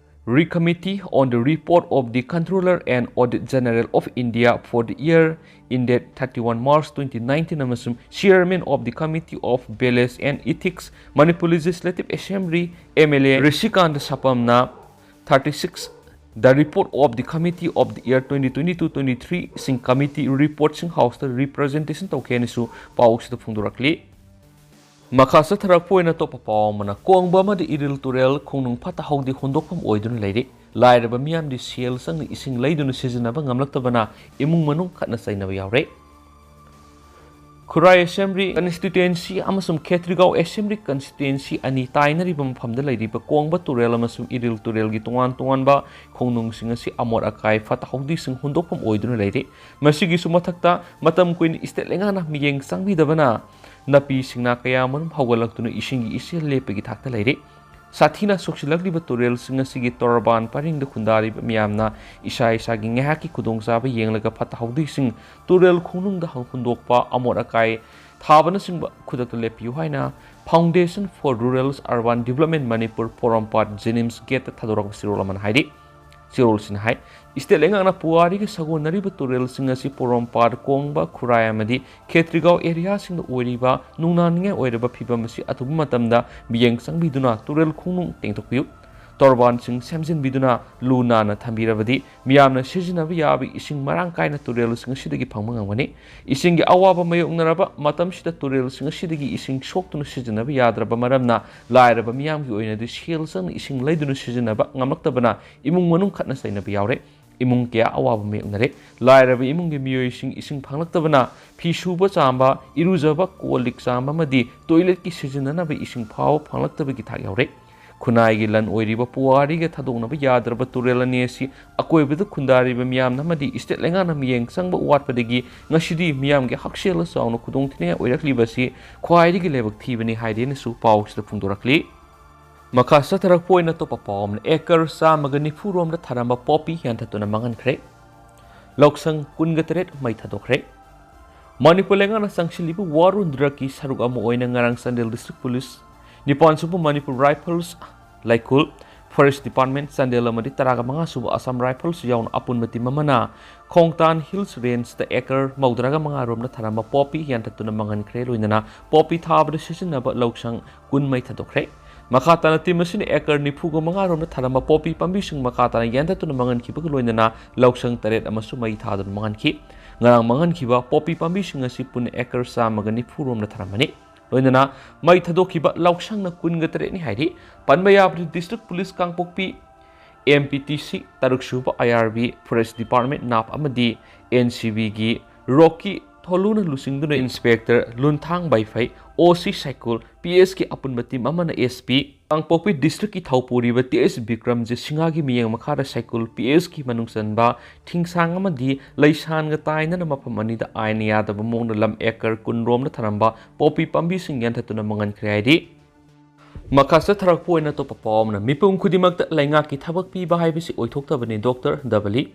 Re-Committee on the Report of the Controller and Auditor General of India for the year ended thirty-one March twenty nineteen ꯑꯃꯁꯨꯡ Chairman of the Committee of Values and Ethics, Manipur Legislative Assembly, M L A ꯔꯤꯁꯤꯀꯥꯟꯇ ꯁꯄꯝꯅ thirty-six the Report of the Committee of the year twenty twenty-two twenty-three ꯁꯤꯡ committee reportꯁꯤꯡ Houseꯇ representation ꯇꯧꯈꯤ ꯍꯥꯏꯅꯁꯨ ꯄꯥꯎꯁꯤꯗ ꯐꯣꯡꯗꯣꯔꯛꯂꯤ꯫ ꯃꯈꯥ ꯆꯠꯊꯔꯛꯄ ꯑꯣꯏꯅ ꯑꯇꯣꯞꯄ ꯄꯥꯎ ꯑꯃꯅ, ꯀꯣꯡꯕ ꯑꯃꯗꯤ ꯏꯔꯤꯜ ꯇꯨꯔꯦꯜ ꯈꯣꯡꯅꯨꯡ ꯐꯠꯇ ꯍꯥꯎꯗꯤ ꯍꯨꯟꯗꯣꯛꯐꯝ ꯑꯣꯏꯗꯨꯅ ꯂꯩꯔꯤ꯫ ꯂꯥꯏꯔꯕ ꯃꯤꯌꯥꯝꯗꯤ ꯁꯦꯜ ꯆꯪꯅ ꯏꯁꯤꯡ ꯂꯩꯗꯨꯅ ꯁꯤꯖꯤꯟꯅꯕ ꯉꯝꯂꯛꯇꯕꯅ ꯏꯃꯨꯡ ꯃꯅꯨꯡ ꯈꯠꯅ ꯆꯩꯅꯕ ꯌꯥꯎꯔꯦ꯫ ꯈꯨꯔꯥꯏ Assembly Constituency ꯑꯃꯁꯨꯡ ꯈꯦꯇ꯭ꯔꯤꯒꯥꯎ Assembly Constituency ꯑꯅꯤ ꯇꯥꯏꯅꯔꯤꯕ ꯃꯐꯝꯗ ꯂꯩꯔꯤꯕ ꯀꯣꯡꯕ ꯇꯨꯔꯦꯜ ꯑꯃꯁꯨꯡ ꯏꯔꯤꯜ ꯇꯨꯔꯦꯜꯒꯤ ꯇꯣꯉꯥꯟ ꯇꯣꯉꯥꯟꯕ ꯈꯣꯡꯅꯨꯡꯁꯤꯡ ꯑꯁꯤ ꯑꯃꯣꯠ ꯑꯀꯥꯏ ꯐꯠꯇ ꯍꯥꯎꯗꯤꯁꯤꯡ ꯍꯨꯟꯗꯣꯛꯐꯝ ꯑꯣꯏꯗꯨꯅ ꯂꯩꯔꯤ꯫ ꯃꯁꯤꯒꯤꯁꯨ ꯃꯊꯛꯇ ꯃꯇꯝ ꯀꯨꯏꯅ state ꯂꯩꯉꯥꯛꯅ ꯃꯤꯠꯌꯦꯡ ꯆꯪꯕꯤꯗꯕꯅ ꯅꯥꯄꯤ ꯁꯤꯡꯅꯥ ꯀꯌꯥ ꯃꯔꯨꯝ ꯍꯧꯒꯠꯂꯛꯇꯨꯅ ꯏꯁꯤꯡꯒꯤ ꯏꯆꯦꯜ ꯂꯦꯞꯄꯒꯤ ꯊꯥꯛꯇ ꯂꯩꯔꯤ꯫ ꯁꯥꯊꯤꯅ ꯁꯣꯛꯆꯤꯜꯂꯛꯂꯤꯕ ꯇꯨꯔꯦꯜꯁꯤꯡ ꯑꯁꯤꯒꯤ ꯇꯣꯔꯕꯥꯟ ꯄꯔꯤꯡꯗ ꯈꯨꯟꯗꯥꯔꯤꯕ ꯃꯤꯌꯥꯝꯅ ꯏꯁꯥ ꯏꯁꯥꯒꯤ ꯉꯥꯏꯍꯥꯛꯀꯤ ꯈꯨꯗꯣꯡꯆꯥꯕ ꯌꯦꯡꯂꯒ ꯐꯠꯇ ꯍꯥꯎꯗꯤꯁꯤꯡ ꯇꯨꯔꯦꯜ ꯈꯣꯡꯅꯨꯡꯗ ꯍꯨꯟꯗꯣꯛꯄ, ꯑꯃꯣꯠ ꯑꯀꯥꯏ ꯊꯥꯕꯅꯆꯤꯡꯕ ꯈꯨꯗꯛꯇ ꯂꯦꯞꯄꯤꯌꯨ ꯍꯥꯏꯅ Foundation for Rural Urban Development Manipur Porompat JNIMS gateꯇ ꯊꯥꯗꯣꯔꯛꯄ ꯆꯦꯔꯣꯜ ꯑꯃꯅ ꯍꯥꯏꯔꯤ꯫ ꯆꯦꯔꯣꯜꯁꯤꯅ ꯍꯥꯏ, state ꯂꯩꯉꯥꯛꯅ ꯄꯨꯋꯥꯔꯤꯒ ꯁꯥꯒꯣꯟꯅꯔꯤꯕ ꯇꯨꯔꯦꯜꯁꯤꯡ ꯑꯁꯤ ꯄꯣꯔꯣꯝꯄꯥꯠ, ꯀꯣꯡꯕ, ꯈꯨꯔꯥꯏ ꯑꯃꯗꯤ ꯈꯦꯇ꯭ꯔꯤꯒꯥꯎ areaꯁꯤꯡꯗ ꯑꯣꯏꯔꯤꯕ ꯅꯨꯡꯅꯥꯅꯤꯡꯉꯥꯏ ꯑꯣꯏꯔꯕ ꯐꯤꯚꯝ ꯑꯁꯤ ꯑꯊꯨꯕ ꯃꯇꯝꯗ ꯃꯤꯠꯌꯦꯡ ꯆꯪꯕꯤꯗꯨꯅ ꯇꯨꯔꯦꯜ ꯈꯣꯡꯅꯨꯡ ꯇꯦꯡꯊꯣꯛꯄꯤꯌꯨ꯫ ꯇꯣꯔꯕꯥꯟꯁꯤꯡ ꯁꯦꯝꯖꯤꯟꯕꯤꯗꯨꯅ ꯂꯨ ꯅꯥꯟꯅ ꯊꯝꯕꯤꯔꯕꯗꯤ ꯃꯤꯌꯥꯝꯅ ꯁꯤꯖꯤꯟꯅꯕ ꯌꯥꯕ ꯏꯁꯤꯡ ꯃꯔꯥꯡ ꯀꯥꯏꯅ ꯇꯨꯔꯦꯜꯁꯤꯡ ꯑꯁꯤꯗꯒꯤ ꯐꯪꯕ ꯉꯝꯒꯅꯤ꯫ ꯏꯁꯤꯡꯒꯤ ꯑꯋꯥꯕ ꯃꯥꯌꯣꯛꯅꯔꯕ ꯃꯇꯝꯁꯤꯗ ꯇꯨꯔꯦꯜꯁꯤꯡ ꯑꯁꯤꯗꯒꯤ ꯏꯁꯤꯡ ꯁꯣꯛꯇꯨꯅ ꯁꯤꯖꯤꯟꯅꯕ ꯌꯥꯗ꯭ꯔꯕ ꯃꯔꯝꯅ ꯂꯥꯏꯔꯕ ꯃꯤꯌꯥꯝꯒꯤ ꯑꯣꯏꯅꯗꯤ ꯁꯦꯜ ꯆꯪꯅ ꯏꯁꯤꯡ ꯂꯩꯗꯨꯅ ꯁꯤꯖꯤꯟꯅꯕ ꯉꯝꯂꯛꯇꯕꯅ ꯏꯃꯨꯡ ꯃꯅꯨꯡ ꯈꯠꯅ ꯆꯩꯅꯕ ꯌꯥꯎꯔꯦ꯫ ꯏꯃꯨꯡ ꯀꯌꯥ ꯑꯋꯥꯕ ꯃꯥꯌꯣꯛꯅꯔꯦ꯫ ꯂꯥꯏꯔꯕ ꯏꯃꯨꯡꯒꯤ ꯃꯤꯑꯣꯏꯁꯤꯡ ꯏꯁꯤꯡ ꯐꯪꯂꯛꯇꯕꯅ ꯐꯤ ꯁꯨꯕ ꯆꯥꯝꯕ, ꯏꯔꯨꯖꯕ, ꯀꯣꯜ ꯂꯤꯛ ꯆꯥꯝꯕ ꯑꯃꯗꯤ toiletꯀꯤ ꯁꯤꯖꯤꯟꯅꯅꯕ ꯏꯁꯤꯡ ꯐꯥꯎꯕ ꯐꯪꯂꯛꯇꯕꯒꯤ ꯊꯥꯛ ꯌꯧꯔꯦ꯫ ꯈꯨꯟꯅꯥꯏꯒꯤ ꯂꯟ ꯑꯣꯏꯔꯤꯕ ꯄꯨꯋꯥꯔꯤꯒ ꯊꯥꯗꯣꯛꯅꯕ ꯌꯥꯗ꯭ꯔꯕ ꯇꯨꯔꯦꯜ ꯑꯅꯤ ꯑꯁꯤ ꯑꯀꯣꯏꯕꯗ ꯈꯨꯟꯗꯥꯔꯤꯕ ꯃꯤꯌꯥꯝꯅ ꯑꯃꯗꯤ state ꯂꯩꯉꯥꯛꯅ ꯃꯤꯠꯌꯦꯡ ꯆꯪꯕ ꯋꯥꯠꯄꯗꯒꯤ ꯉꯁꯤꯗꯤ ꯃꯤꯌꯥꯝꯒꯤ ꯍꯛꯁꯦꯜꯗ ꯆꯥꯎꯅ ꯈꯨꯗꯣꯡꯊꯤꯅꯤꯡꯉꯥꯏ ꯑꯣꯏꯔꯛꯂꯤꯕ ꯑꯁꯤ ꯈ꯭ꯋꯥꯏꯗꯒꯤ ꯂꯥꯏꯕꯛ ꯊꯤꯕꯅꯤ ꯍꯥꯏꯗꯦꯅꯁꯨ ꯄꯥꯎꯁꯤꯗ ꯐꯣꯡꯗꯣꯔꯛꯂꯤ꯫ ꯃꯈꯥ ꯆꯠꯊꯔꯛꯄ ꯑꯣꯏꯅ ꯑꯇꯣꯞꯄ ꯄꯥꯎ ꯑꯃꯅ acre ꯆꯥꯝꯃꯒ ꯅꯤꯐꯨ ꯔꯣꯝꯗ ꯊꯥꯔꯝꯕ ꯄꯣꯄꯤ ꯌꯥꯟꯊꯠꯇꯨꯅ ꯃꯥꯡꯍꯟꯈ꯭ꯔꯦ꯫ ꯂꯧꯁꯪ ꯀꯨꯟꯒ ꯇꯔꯦꯠ ꯃꯩ ꯊꯥꯗꯣꯛꯈ꯭ꯔꯦ꯫ ꯃꯅꯤꯄꯨꯔ ꯂꯩꯉꯥꯛꯅ ꯆꯪꯁꯤꯜꯂꯤꯕ ꯋꯥꯔꯣꯜ ꯗ꯭ꯔꯒꯀꯤ ꯁꯔꯨꯛ ꯑꯃ ꯑꯣꯏꯅ ꯉꯔꯥꯡ ꯆꯥꯟꯗꯦꯜ district police, ꯅꯤꯄꯥꯟ ꯁꯨꯕ Manipur Rifles ꯂꯩꯀꯨꯜ, Forest Department Chandel ꯑꯃꯗꯤ ꯇꯔꯥꯒ ꯃꯉꯥ ꯁꯨꯕ Assam Rifles ꯌꯥꯎꯅ ꯑꯄꯨꯟꯕ team ꯑꯃꯅ ꯈꯣꯡꯇꯥꯟ Hills Rangeꯗ acre ꯃꯧꯗ꯭ꯔꯥꯒ ꯃꯉꯥ ꯔꯣꯝꯅ ꯊꯥꯔꯝꯕ ꯄꯣꯄꯤ ꯌꯥꯟꯊꯠꯇꯨꯅ ꯃꯥꯡꯍꯟꯈ꯭ꯔꯦ꯫ ꯂꯣꯏꯅꯅ ꯄꯣꯄꯤ ꯊꯥꯕꯗ ꯁꯤꯖꯤꯟꯅꯕ ꯂꯧꯁꯪ ꯀꯨꯟ ꯃꯩ ꯊꯥꯗꯣꯛꯈ꯭ꯔꯦ꯫ ꯃꯈꯥ ꯇꯥꯅ team ꯑꯁꯤꯅ acre ꯅꯤꯐꯨꯒ ꯃꯉꯥ ꯔꯣꯝꯗ ꯊꯥꯔꯝꯕ ꯄꯣꯄꯤ ꯄꯥꯝꯕꯤꯁꯤꯡ ꯃꯈꯥ ꯇꯥꯅ ꯌꯥꯟꯊꯠꯇꯨꯅ ꯃꯥꯡꯍꯟꯈꯤꯕꯒ ꯂꯣꯏꯅꯅ ꯂꯧꯁꯪ ꯇꯔꯦꯠ ꯑꯃꯁꯨ ꯃꯩ ꯊꯥꯗꯨꯅ ꯃꯥꯡꯍꯟꯈꯤ꯫ ꯉꯔꯥꯡ ꯃꯥꯡꯍꯟꯈꯤꯕ ꯄꯣꯄꯤ ꯄꯥꯝꯕꯤꯁꯤꯡ ꯑꯁꯤ ꯄꯨꯟꯅ acre ꯆꯥꯝꯃꯒ ꯅꯤꯐꯨ ꯔꯣꯝꯗ ꯊꯥꯔꯝꯕꯅꯤ꯫ ꯂꯣꯏꯅꯅ ꯃꯩ ꯊꯥꯗꯣꯛꯈꯤꯕ ꯂꯧꯁꯪꯅ ꯀꯨꯟꯒ ꯇꯔꯦꯠꯅꯤ ꯍꯥꯏꯔꯤ꯫ ꯄꯟꯕ ꯌꯥꯕꯗꯤ district police ꯀꯥꯡꯄꯣꯛꯄꯤ, M P T C ꯇꯔꯨꯛ ꯁꯨꯕ I R B, Forest Department, NAP ꯑꯃꯗꯤ N C Bꯒꯤ ꯔꯣꯀꯤ ꯊꯣꯂꯨꯅ ꯂꯨꯆꯤꯡꯗꯨꯅ Inspector ꯂꯨꯟꯊꯥꯡ ꯕꯥꯏꯐꯩ, O C ꯁꯥꯏꯀꯨꯜ, P S ꯀꯤ ꯑꯄꯨꯟꯕ team ꯑꯃꯅ S P ꯀꯥꯡꯄꯣꯛꯄꯤ districtꯀꯤ ꯊꯧꯄꯨꯔꯤꯕ T S ꯕꯤꯀ꯭ꯔꯝꯖꯤꯠ ꯁꯤꯡꯍꯒꯤ ꯃꯤꯠꯌꯦꯡ ꯃꯈꯥꯗ ꯁꯥꯏꯀꯨꯜ P S ꯀꯤ ꯃꯅꯨꯡ ꯆꯟꯕ ꯊꯤꯡꯁꯥꯡ ꯑꯃꯗꯤ ꯂꯩꯁꯥꯟꯒ ꯇꯥꯏꯅꯅ ꯃꯐꯝ ꯑꯅꯤꯗ ꯑꯥꯏꯟꯅ ꯌꯥꯗꯕ ꯃꯑꯣꯡꯗ ꯂꯝ acre ꯀꯨꯟ ꯔꯣꯝꯗ ꯊꯥꯔꯝꯕ ꯄꯣꯄꯤ ꯄꯥꯝꯕꯤꯁꯤꯡ ꯌꯥꯟꯊꯠꯇꯨꯅ ꯃꯥꯡꯍꯟꯈ꯭ꯔꯦ ꯍꯥꯏꯔꯤ꯫ ꯃꯈꯥ ꯆꯠꯊꯔꯛꯄ ꯑꯣꯏꯅ ꯑꯇꯣꯞꯄ ꯄꯥꯎ ꯑꯃꯅ, ꯃꯤꯄꯨꯝ ꯈꯨꯗꯤꯡꯃꯛꯇ ꯂꯩꯉꯥꯛꯀꯤ ꯊꯕꯛ ꯄꯤꯕ ꯍꯥꯏꯕꯁꯤ ꯑꯣꯏꯊꯣꯛꯇꯕꯅꯤ, doctor W.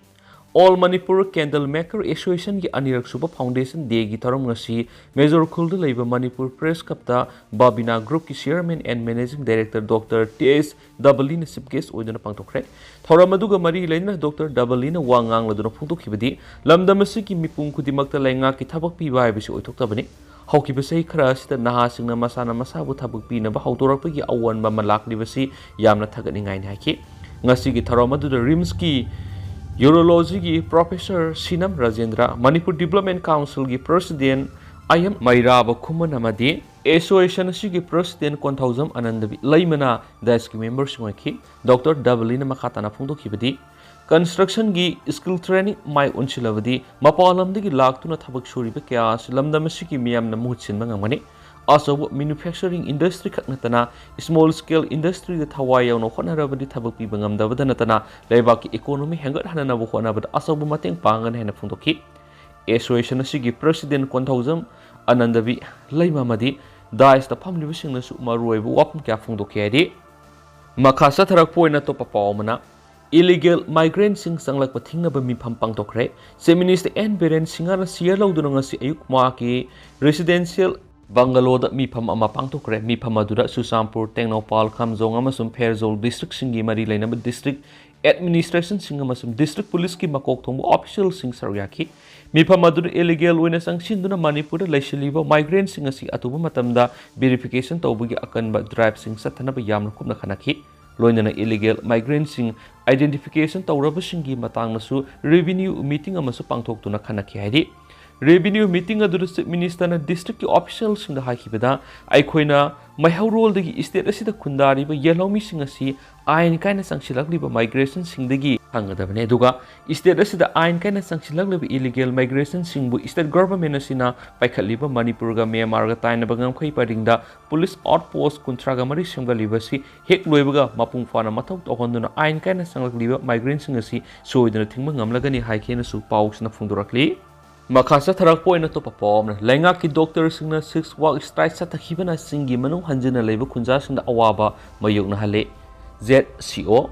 All Manipur Candle Maker Associationꯒꯤ ꯑꯅꯤꯔꯛ ꯁꯨꯕ foundation dayꯒꯤ ꯊꯧꯔꯝ ꯉꯁꯤ ꯃꯦꯖꯣꯔ ꯈꯨꯜꯗ ꯂꯩꯕ ꯃꯅꯤꯄꯨꯔ Press Clubꯇ ꯕꯥꯕꯤꯅꯥ Groupꯀꯤ Chairman and Managing Director doctor T S ꯗꯕꯂꯤꯅ chief guest ꯑꯣꯏꯗꯨꯅ ꯄꯥꯡꯊꯣꯛꯈ꯭ꯔꯦ꯫ ꯊꯧꯔꯝ ꯑꯗꯨꯒ ꯃꯔꯤ ꯂꯩꯅꯅ ꯗꯣꯛꯇꯔ ꯗꯕꯂꯤꯅ ꯋꯥ ꯉꯥꯡꯂꯗꯨꯅ ꯐꯣꯡꯗꯣꯛꯈꯤꯕꯗꯤ, ꯂꯝꯗꯝ ꯑꯁꯤꯒꯤ ꯃꯤꯄꯨꯝ ꯈꯨꯗꯤꯡꯃꯛꯇ ꯂꯩꯉꯥꯛꯀꯤ ꯊꯕꯛ ꯄꯤꯕ ꯍꯥꯏꯕꯁꯤ ꯑꯣꯏꯊꯣꯛꯇꯕꯅꯤ꯫ ꯍꯧꯈꯤꯕ ꯆꯍꯤ ꯈꯔ ꯑꯁꯤꯗ ꯅꯍꯥꯁꯤꯡꯅ ꯃꯁꯥꯅ ꯃꯁꯥꯕꯨ ꯊꯕꯛ ꯄꯤꯅꯕ ꯍꯧꯗꯣꯔꯛꯄꯒꯤ ꯑꯑꯣꯟꯕ ꯑꯃ ꯂꯥꯛꯂꯤꯕꯁꯤ ꯌꯥꯝꯅ ꯊꯥꯒꯠꯅꯤꯡꯉꯥꯏꯅꯤ ꯍꯥꯏꯈꯤ꯫ ꯉꯁꯤꯒꯤ ꯊꯧꯔꯝ ꯑꯗꯨꯗ RIMSꯀꯤ Urologyꯒꯤ Professor Sinam Rajendra, Manipur Development Councilꯒꯤ President I M Meiraba Khuman ꯑꯃꯗꯤ association ꯑꯁꯤꯒꯤ President ꯀꯣꯟꯊꯧꯖꯝ ꯑꯅꯟꯗꯕꯤ ꯂꯩꯃꯅ daiskꯒꯤ memberꯁꯤꯡ ꯑꯣꯏꯈꯤ꯫ ꯗꯣꯛꯇꯔ ꯗꯕꯂꯤꯅ ꯃꯈꯥ ꯇꯥꯅ ꯐꯣꯡꯗꯣꯛꯈꯤꯕꯗꯤ, constructionꯒꯤ skill training ꯃꯥꯏ ꯑꯣꯟꯁꯤꯜꯂꯕꯗꯤ ꯃꯄꯥꯟ ꯂꯝꯗꯒꯤ ꯂꯥꯛꯇꯨꯅ ꯊꯕꯛ ꯁꯨꯔꯤꯕ ꯀꯌꯥ ꯑꯁꯤ ꯂꯝꯗꯝ ꯑꯁꯤꯒꯤ ꯃꯤꯌꯥꯝꯅ ꯃꯍꯨꯠ ꯁꯤꯟꯕ ꯉꯝꯒꯅꯤ꯫ ꯑꯆꯧꯕ manufacturing industry ꯈꯛ ꯅꯠꯇꯅ small scale industry ꯗ ꯊꯋꯥꯏ ꯌꯥꯎꯅ ꯍꯣꯠꯅꯔꯕꯗꯤ ꯊꯕꯛ ꯄꯤꯕ ꯉꯝꯗꯕꯗ ꯅꯠꯇꯅ ꯂꯩꯕꯥꯛꯀꯤ economy ꯍꯦꯟꯒꯠꯍꯟꯅꯕ ꯍꯣꯠꯅꯕꯗ ꯑꯆꯧꯕ ꯃꯇꯦꯡ ꯄꯥꯡꯒꯅꯤ ꯍꯥꯏꯅ ꯐꯣꯡꯗꯣꯛꯈꯤ꯫ Association ꯑꯁꯤꯒꯤ president ꯀꯣꯟꯊꯧꯖꯝ ꯑꯅꯟꯗꯕꯤ ꯂꯩꯃꯥꯃꯗꯤ dais ꯇ ꯐꯝꯂꯤꯕꯁꯤꯡꯅꯁꯨ ꯃꯔꯨꯑꯣꯏꯕ ꯋꯥꯐꯝ ꯀꯌꯥ ꯐꯣꯡꯗꯣꯛꯈꯤ ꯍꯥꯏꯗꯤ, ꯃꯈꯥ ꯆꯠꯊꯔꯛꯄ ꯑꯣꯏꯅ ꯑꯇꯣꯞꯄ ꯄꯥꯎ ꯑꯃꯅ, illegal migrant ꯁꯤꯡ ꯆꯪꯂꯛꯄ ꯊꯤꯡꯅꯕ ꯃꯤꯐꯝ ꯄꯥꯡꯊꯣꯛꯈ꯭ꯔꯦ꯫ Chief Minister N ꯕꯤꯔꯦꯟ ꯁꯤꯡꯍꯅ chair ꯂꯧꯗꯨꯅ ꯉꯁꯤ ꯑꯌꯨꯛ ꯃꯍꯥꯛꯀꯤ residential bungalow ꯗ ꯃꯤꯐꯝ ꯑꯃ ꯄꯥꯡꯊꯣꯛꯈ꯭ꯔꯦ꯫ ꯃꯤꯐꯝ ꯑꯗꯨꯗ ꯆꯨꯔꯆꯥꯟꯄꯨꯔ, ꯇꯦꯡꯅꯧꯄꯥꯜ, ꯈꯥꯝꯖꯣꯡ ꯑꯃꯁꯨꯡ ꯐꯦꯔꯖꯧ district ꯁꯤꯡꯒꯤ ꯃꯔꯤ ꯂꯩꯅꯕ district administration ꯁꯤꯡ ꯑꯃꯁꯨꯡ district police ꯀꯤ ꯃꯀꯣꯛ ꯊꯣꯡꯕ official ꯁꯤꯡ ꯁꯔꯨꯛ ꯌꯥꯈꯤ꯫ ꯃꯤꯐꯝ ꯑꯗꯨꯗ illegal ꯑꯣꯏꯅ ꯆꯪꯁꯤꯟꯗꯨꯅ ꯃꯅꯤꯄꯨꯔꯗ ꯂꯩꯁꯤꯜꯂꯤꯕ migrant ꯁꯤꯡ ꯑꯁꯤ ꯑꯊꯨꯕ ꯃꯇꯝꯗ verification ꯇꯧꯕꯒꯤ ꯑꯀꯟꯕ drive ꯁꯤꯡ ꯆꯠꯊꯅꯕ ꯌꯥꯝꯅ ꯀꯨꯞꯅ ꯈꯟꯅꯈꯤ꯫ ꯂꯣꯏꯅꯅ illegal migrant ꯁꯤꯡ identification ꯇꯧꯔꯕꯁꯤꯡꯒꯤ ꯃꯇꯥꯡꯗꯁꯨ revenue meeting ꯑꯃꯁꯨ ꯄꯥꯡꯊꯣꯛꯇꯨꯅ ꯈꯟꯅꯈꯤ ꯍꯥꯏꯔꯤ꯫ Revenue meeting ꯑꯗꯨꯗ Chief Minister ꯅ district ꯀꯤ official ꯁꯤꯡꯗ ꯍꯥꯏꯈꯤꯕꯗ, ꯑꯩꯈꯣꯏꯅ ꯃꯩꯍꯧꯔꯣꯜꯗꯒꯤ state ꯑꯁꯤꯗ ꯈꯨꯟꯗꯥꯔꯤꯕ ꯌꯦꯜꯍꯧꯃꯤꯁꯤꯡ ꯑꯁꯤ ꯑꯥꯏꯟ ꯀꯥꯏꯅ ꯆꯪꯁꯤꯜꯂꯛꯂꯤꯕ migration ꯁꯤꯡꯗꯒꯤ ꯈꯪꯒꯗꯕꯅꯤ, ꯑꯗꯨꯒ state ꯑꯁꯤꯗ ꯑꯥꯏꯟ ꯀꯥꯏꯅ ꯆꯪꯁꯤꯜꯂꯛꯂꯤꯕ illegal migration ꯁꯤꯡꯕꯨ state government ꯑꯁꯤꯅ ꯄꯥꯏꯈꯠꯂꯤꯕ ꯃꯅꯤꯄꯨꯔꯒ ꯃ꯭ꯌꯥꯟꯃꯥꯔꯒ ꯇꯥꯏꯅꯕ ꯉꯝꯈꯩ ꯄꯔꯤꯡꯗ police outpost ꯀꯨꯟꯊ꯭ꯔꯥꯒ ꯃꯔꯤ ꯁꯦꯝꯒꯠꯂꯤꯕ ꯑꯁꯤ ꯍꯦꯛ ꯂꯣꯏꯕꯒ ꯃꯄꯨꯡ ꯐꯥꯅ ꯃꯊꯧ ꯇꯧꯍꯟꯗꯨꯅ ꯑꯥꯏꯟ ꯀꯥꯏꯅ ꯆꯪꯂꯛꯂꯤꯕ migrant ꯁꯤꯡ ꯑꯁꯤ ꯁꯣꯏꯗꯅ ꯊꯤꯡꯕ ꯉꯝꯂꯒꯅꯤ ꯍꯥꯏꯈꯤ ꯍꯥꯏꯅꯁꯨ ꯄꯥꯎꯁꯤꯅ ꯐꯣꯡꯗꯣꯔꯛꯂꯤ꯫ ꯃꯈꯥ ꯆꯠꯊꯔꯛꯄ ꯑꯣꯏꯅ ꯑꯇꯣꯞꯄ ꯄꯥꯎ ꯑꯃꯅ, ꯂꯩꯉꯥꯛꯀꯤ doctor ꯁꯤꯡꯅ shift work strike ꯆꯠꯊꯈꯤꯕꯅ ꯆꯤꯡꯒꯤ ꯃꯅꯨꯡ ꯍꯟꯖꯤꯟꯅ ꯂꯩꯕ ꯈꯨꯟꯖꯥꯁꯤꯡꯗ ꯑꯋꯥꯕ ꯃꯥꯌꯣꯛꯅꯍꯜꯂꯤ꯫ Z C O꯫